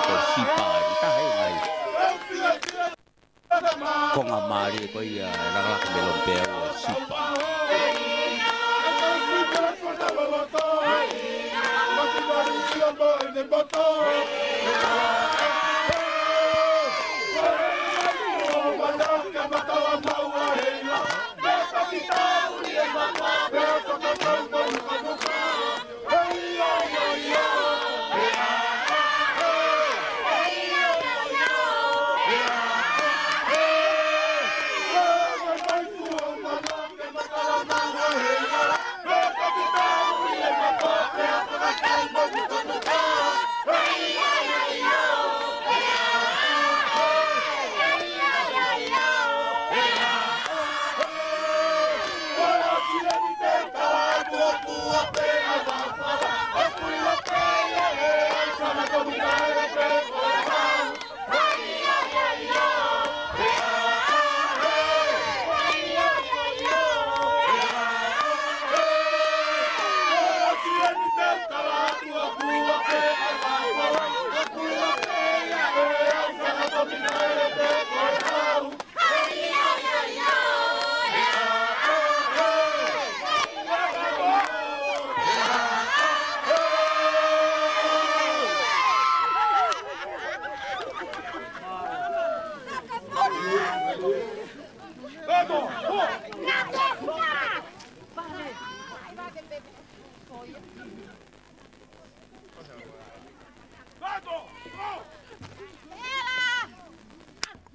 Ko Sipa, ʻi tahi mai. Konga mālie ko ia, e lakalaka mei Lomipeau ʻo Sipa.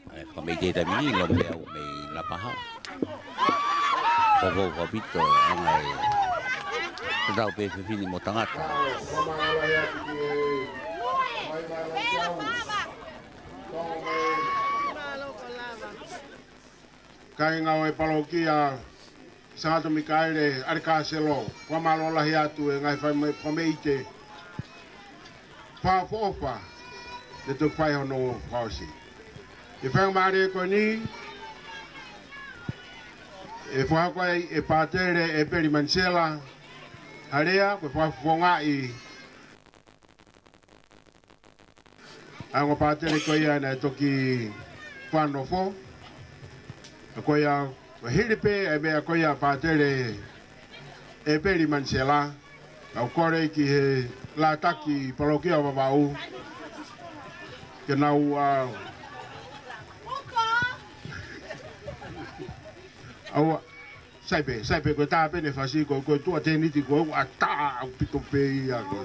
ʻA e fakameʻite taimi ni, Lomipeau mei Lapaha. Ko ko ko pito, ʻa e ngaahi tatau pē fefine mo tangata. Kāinga ʻo e palokia Sangato Mikaele ʻAlikaselo, fakamālō lahi atu e ngaahi fai-, fakameʻite fakaʻofoʻofa ne toki fai hono fakaʻosi. ʻI he faingamālie ko eni, ʻe fakahoko ai ʻe Pātele ʻEpeli Manisela ha lea, ko e fakafofongaʻi ʻa e ongo pātele ko ia naʻe toki fakanofo. Ko ia, ko e hili pē ʻa e meʻa ko ia Pātele ʻEpeli Manisela, kau kole ki he lātaki palokia ʻo Vavaʻu ke nau, ʻa, ʻaua, sai pē, sai pē, ko e tā pē ne fasi, ko, ko e tuʻa tēniti, ko e ʻaua tā ʻaupito pē ia ko.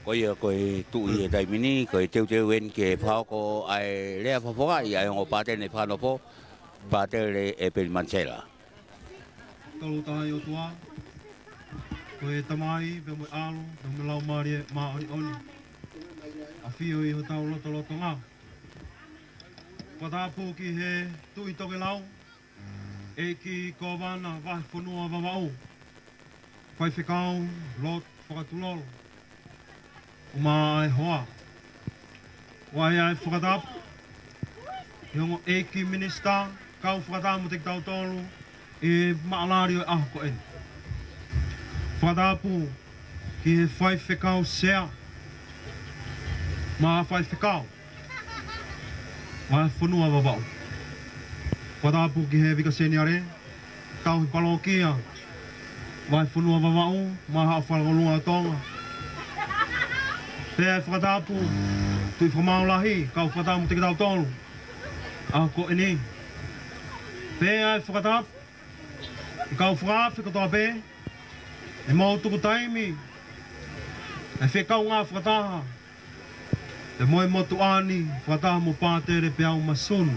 Ko ia ko e tuʻi he taimi ni, ko e teuteu eni ke fakahoko ʻa e lea fakafofongaʻi ʻa e ongo pātele ne fakanofo, Pātele ʻEpeli Manisela. Tolu taha ʻOtua, ko e Tamai, pea mo e ʻAlo, pea mo e Laumālie Māʻoniʻoni. ʻAfio ʻi hotau lotolotonga. Fakatapu ki he Tuʻi Tokelau, ʻEiki Kōvana Vahefonua Vavaʻu, Faifekau Lord Fakatulolo, ʻumaʻā e hoa. ʻOku ʻi ai e fakatapu ki he ongo ʻEiki Minisitā, kau fakataha mo kitautolu ʻi he maʻalali ʻo e ʻaho ko eni. Fakatapu ki he Faifekau Sea mo e Faifekau Vahefonua Vavaʻu. Fakatapu ki he Vika Seniale, Tauhi Palokia Vahefonua Vavaʻu, mo e Haʻa Fakalelei ʻo Tonga. Pea fakatapu ki he Tuʻi Fakamaau Lahi, kau fakataha mo kitautolu ʻaho ko eni. Pea fakatapu ki he kau fakaafe kotoa pē, ʻi he mau tuku taimi, ʻi he fekaungā fakataha, pea mo e motuʻa ni, fakataha mo Pātele Peau Masunu.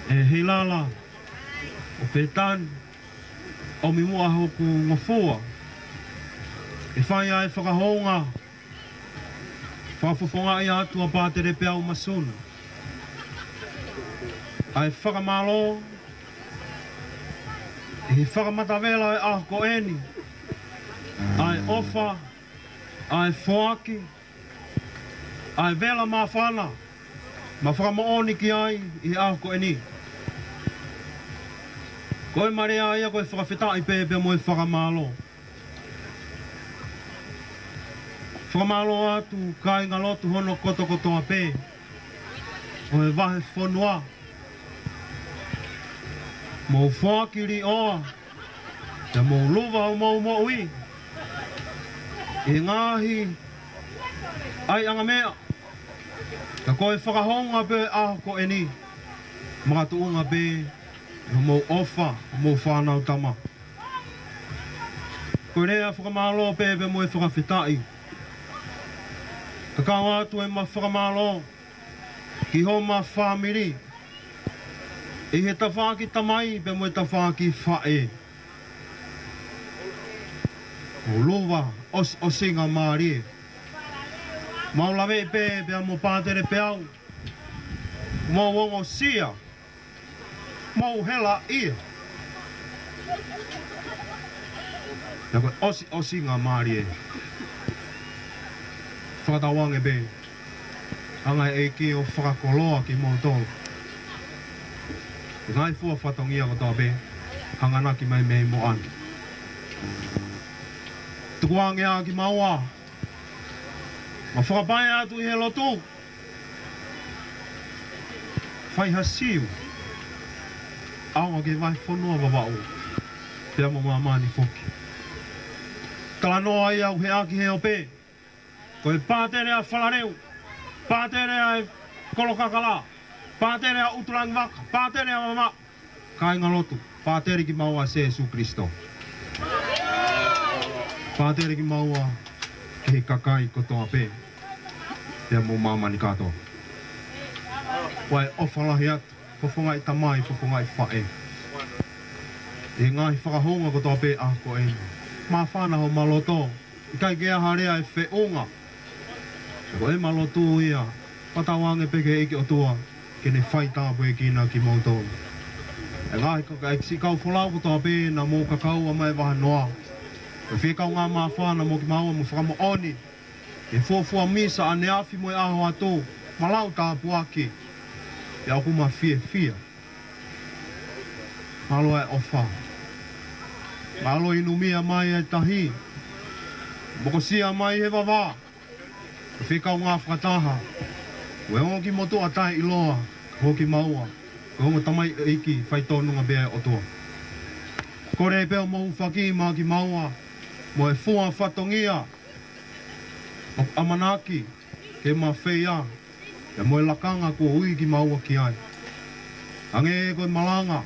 ʻE Heilala ʻo Pētani, ʻomi muʻa hoku ngofua ke fai ʻa e fakahounga fakafofongaʻi atu ʻa Pātele Peau Masunu. ʻA e fakamālō ʻi he fakamatavela ʻo e ʻaho ko eni, ʻa e ʻofa, ʻa e foaki ʻa e vela māfana mo fakamoʻoni ki ai ʻi he ʻaho ko eni. Ko e mālie ia ko e fakafetaʻi pē pea mo e fakamālō. Fakamālō atu kāingalotu hono kotokotoa pē ʻo e vahefonua. Mou foaki liʻoa, pea mou luva homou moʻui ʻi he ngaahi ʻaiʻanga meʻa. Ka ko e fakahounga pē ʻaho ko eni, makatuʻunga pē ʻi hoʻomou ʻofa, homou fānau tama. Ko e lea fakamālō pē pea mo e fakafetaʻi. Ka kau atu ʻema fakamālō ki homa fāmili, ʻi he tafaʻaki tamai pea mo e tafaʻaki faʻē. Mou luva ʻosiʻosinga mālie. Mau laveʻi pē pea mo Pātele Peau, mou ongosia, mou helaʻia. Pea ko e ʻosiʻosinga mālie. Fakatauange pē, hanga ʻe he ʻEiki ʻo fakakoloa kimoutolu ʻi he ngaahi fua fatongia kotoa pē hanganaki mai mei moʻoni. Tukuange ā kimaua, mo fakapae atu ʻi he lotu. Fai ha Siu ʻaonga ki he vahefonua Vavaʻu pea mo māmani foki. Talanoa ia ʻoku heʻaki he ope. Ko e pātele ʻa Falaleu, pātele ʻa e Kolokakala, pātele ʻa ʻUtulangivaka, pātele ʻa Vavaʻu. Kāingalotu, pātele kimaua ʻa Sēsū Kilisitō. Pātele kimaua ki he kakai kotoa pē pea mo māmani kātoa. ʻOfa lahi atu, fofongaʻi tamai, fofongaʻi faʻē, ʻi he ngaahi fakahounga kotoa pē ʻaho ko eni. Māfana homa loto, ʻikai ke ʻi ai ha lea ʻe feʻunga. Ko ʻema lotu ia, fakatauange pē ki he ʻEiki ʻOtua ke ne fai tāpuekina kimoutolu. ʻE ngaahi kau, ʻe siʻi kau folau kotoa pē naʻa mou kakaua mai vahanoa, ʻoku fie kaungā māfana mo kimaua mo fakamoʻoni ʻi he fuofua misa ʻaneafi mo e ʻaho atu, mo e lau tāpuaki. ʻIa ʻoku ma fiefia. Mālō e ʻofa. Mālō e inumia mai e tahi, mokosia mai he vavā. ʻOku fie kaungā fakataha. Ko e ongo kiʻi motuʻa taʻeʻiloa ko kimaua, ko e ongo tamaioʻeiki faitōnunga pē ʻa e ʻOtua. Kole pē ʻo mou hūfaki mai kimaua mo e fua fatongia ʻoku ʻamanaki ke ma feia, pea mo e lakanga kuo ui kimaua ki ai. Hangē ko e malanga,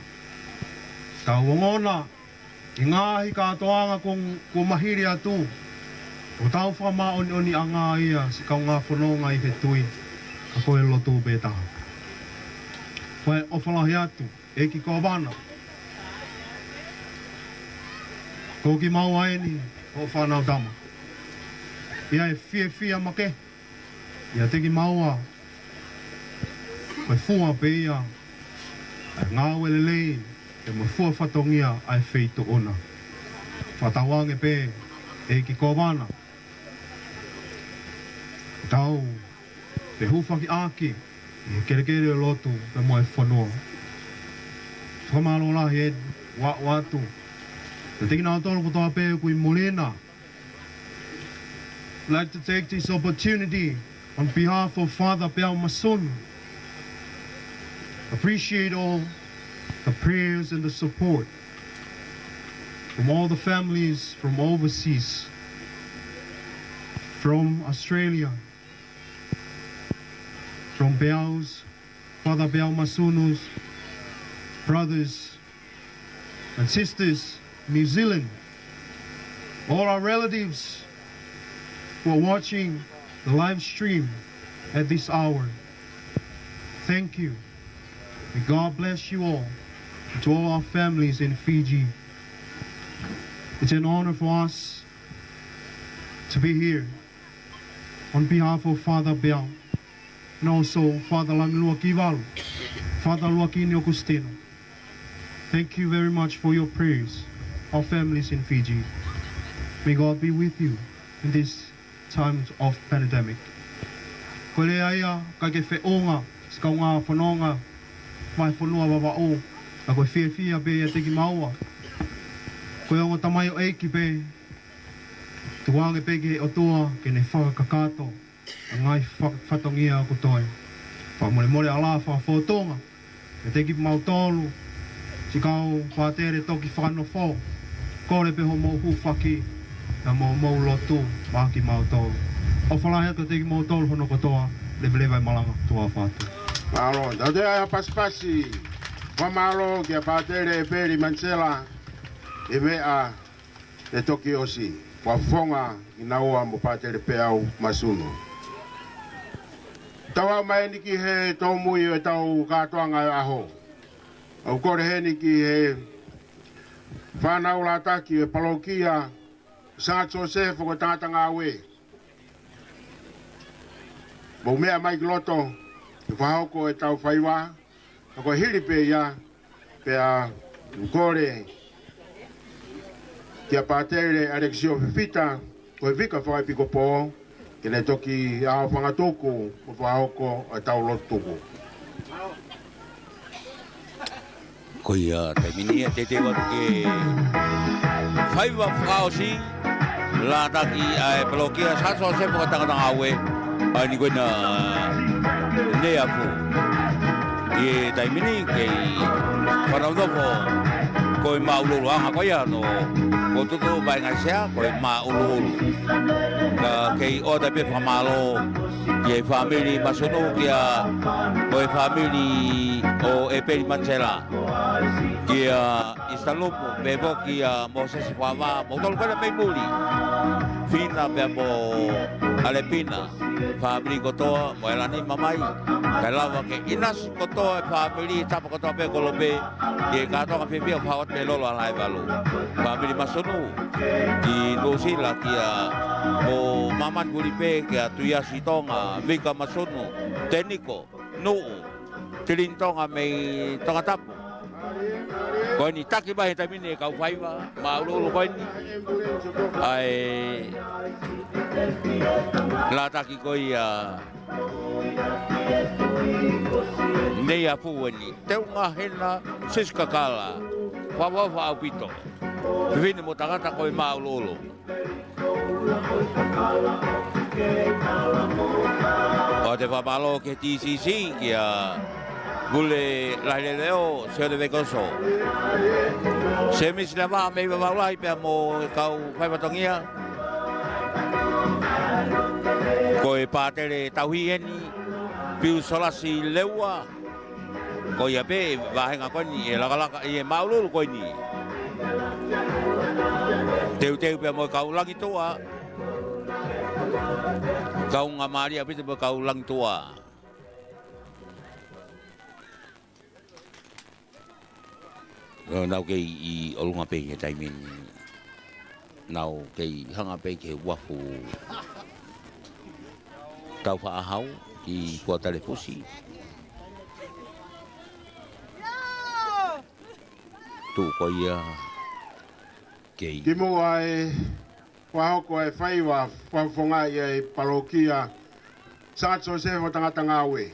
tau ongona ʻi he ngaahi kātoanga kuo, kuo mahili atu, ʻoku tau fakamāʻoniʻoniʻanga ia siʻi kaungā fononga ʻi he tui, ka ko e lotu pē taha. Ko e ʻofa lahi atu, ʻEiki Kōvana, ko kimaua eni hoʻo fānau tama. ʻIa ʻe fiefia makehe ʻiate kimaua, ko e fua pē ia ʻa e ngāue lelei, pea mo e fua fatongia ʻa e feituʻu na. Fakatauange pē, ʻEiki Kōvana, tau fehufakiʻaki ʻi he kelekele ʻo e lotu pea mo e fonua. Fakamālō lahi ʻEiki, ʻoatu kiate kinautolu kotoa pē ʻoku ʻi muli na. I'd like to take this opportunity on behalf of Father Peau Masunu, appreciate all the prayers and the support from all the families from overseas, from Australia, from Peau's, Father Peau Masunu's brothers and sisters, New Zealand, all our relatives who are watching the live stream at this hour. Thank you. May God bless you all, and to all our families in Fiji. It's an honor for us to be here on behalf of Father Peau and also Father Langilua Kivalu, Father Luakini Okositino. Thank you very much for your prayers, our families in Fiji. May God be with you in this times of pandemic. Ko e lea ia, ʻikai ke feʻunga siʻi kaungā fononga, vahefonua Vavaʻu, ka ko e fiefia pē ʻiate kimaua. Ko e ongo tamaioʻeiki pē, tuku ange pē ki he ʻOtua ke ne fakakakato ʻa e ngaahi fa-, fatongia ʻoku toe. Fakamolemole ʻa e ʻalā fakafōtunga ʻiate kimautolu, siʻi kau pātele toki fakanofo, kole pē hoʻomou hūfaki, pea mo hoʻomou lotu maʻa kimautolu. ʻOfa lahi atu kiate kimoutolu hono kotoa, leveleva e malanga, tuʻa ʻofa atu. Mālō, tau toe ʻai ha pasipasi fakamālō kia Pātele ʻEpeli Manisela, ʻi he meʻa ne toki ʻosi, fakafofonga kinaua mo Pātele Peau Masunu. Tau aʻu mai eni ki he tōmui ʻo ʻetau kātoanga ʻo e ʻaho. ʻOku ou kole heni ki he fānau lātaki ʻo e palokia Sangata Sosefo ko e Tangata Ngāue. Mou meʻa mai ki loto, ke fakahoko ʻetau faiva, ka ko e hili pē ia, pea ʻoku ou kole kia Pātele ʻAlekisio Fifita, ko e Vika Fakaepikopō, ke ne toki ʻaofangatuku mo fakahoko ʻetau lotu tuku. Ko ia taimi ni ʻe teuteu atu ki he faiva fakaʻosi, lātaki ʻa e palokia Sangata Sosefo ko e Tangata Ngāue, ʻa eni ko ena Neiafu. ʻI he taimi ni kei fanongo ko e māʻuluʻulu ʻanga ko ia ʻo e tutu vaenga sea ko e māʻuluʻulu. Ka kei ʻoatu pē fakamālō ki he fāmili Masunu, kia mo e fāmili ʻo ʻEpeli Manisela, kia ʻIsitalupu, pea mo kia Mōsese Fava, mo tolu kona mei muli. Fina pea mo ʻAlepina, fāmili kotoa, mo ʻElani Mamai, kae lava ki he ʻinasi kotoa e fāmili, tapa kotoa pē kolope, ʻi he kātoanga fiefia ʻoku fakahoko atu mei Lolo ʻAlaevalu. Fāmili Masunu ki Nuʻusila, kia mo māmani muli pē, kia Tuiasi Tonga, Vika Masunu, Teniko, Nuʻu, Tilini Tonga mei Tongatapu. Ko eni taki mai he taimi ni e kau faiva māʻuluʻulu ko eni, ʻa e lātaki ko ia Neiafu eni, Teunga Hena Sisikakala, fakaʻofa ʻaupito. Fefine mo tangata ko e māʻuluʻulu. ʻOatu e fakamālō ki he T C C, kia Vule Lahi Leleo, Sione Vekoso, Semisi Lava mei Vavaʻu Lahi pea mo e kau faiva fatongia. Ko e pātele tauhi eni, Piu Solasi Leua, ko ia pē e vāhenga ko eni ʻe lakalaka ʻi he māʻuluʻulu ko eni. Teuteu pea mo e kau langituʻa, kaungāmālie ʻaupito mo e kau langituʻa. Nau kei ʻi ʻolunga pē he taimi ni. Nau kei hanga pē ki he uafu Taufaʻāhau ki Puatalefusi. Tuʻu ko ia kei. Kimuʻa e fakahoko e faiva fakafofongaʻi e palokia Sangata Sosefo Tangata Ngāue.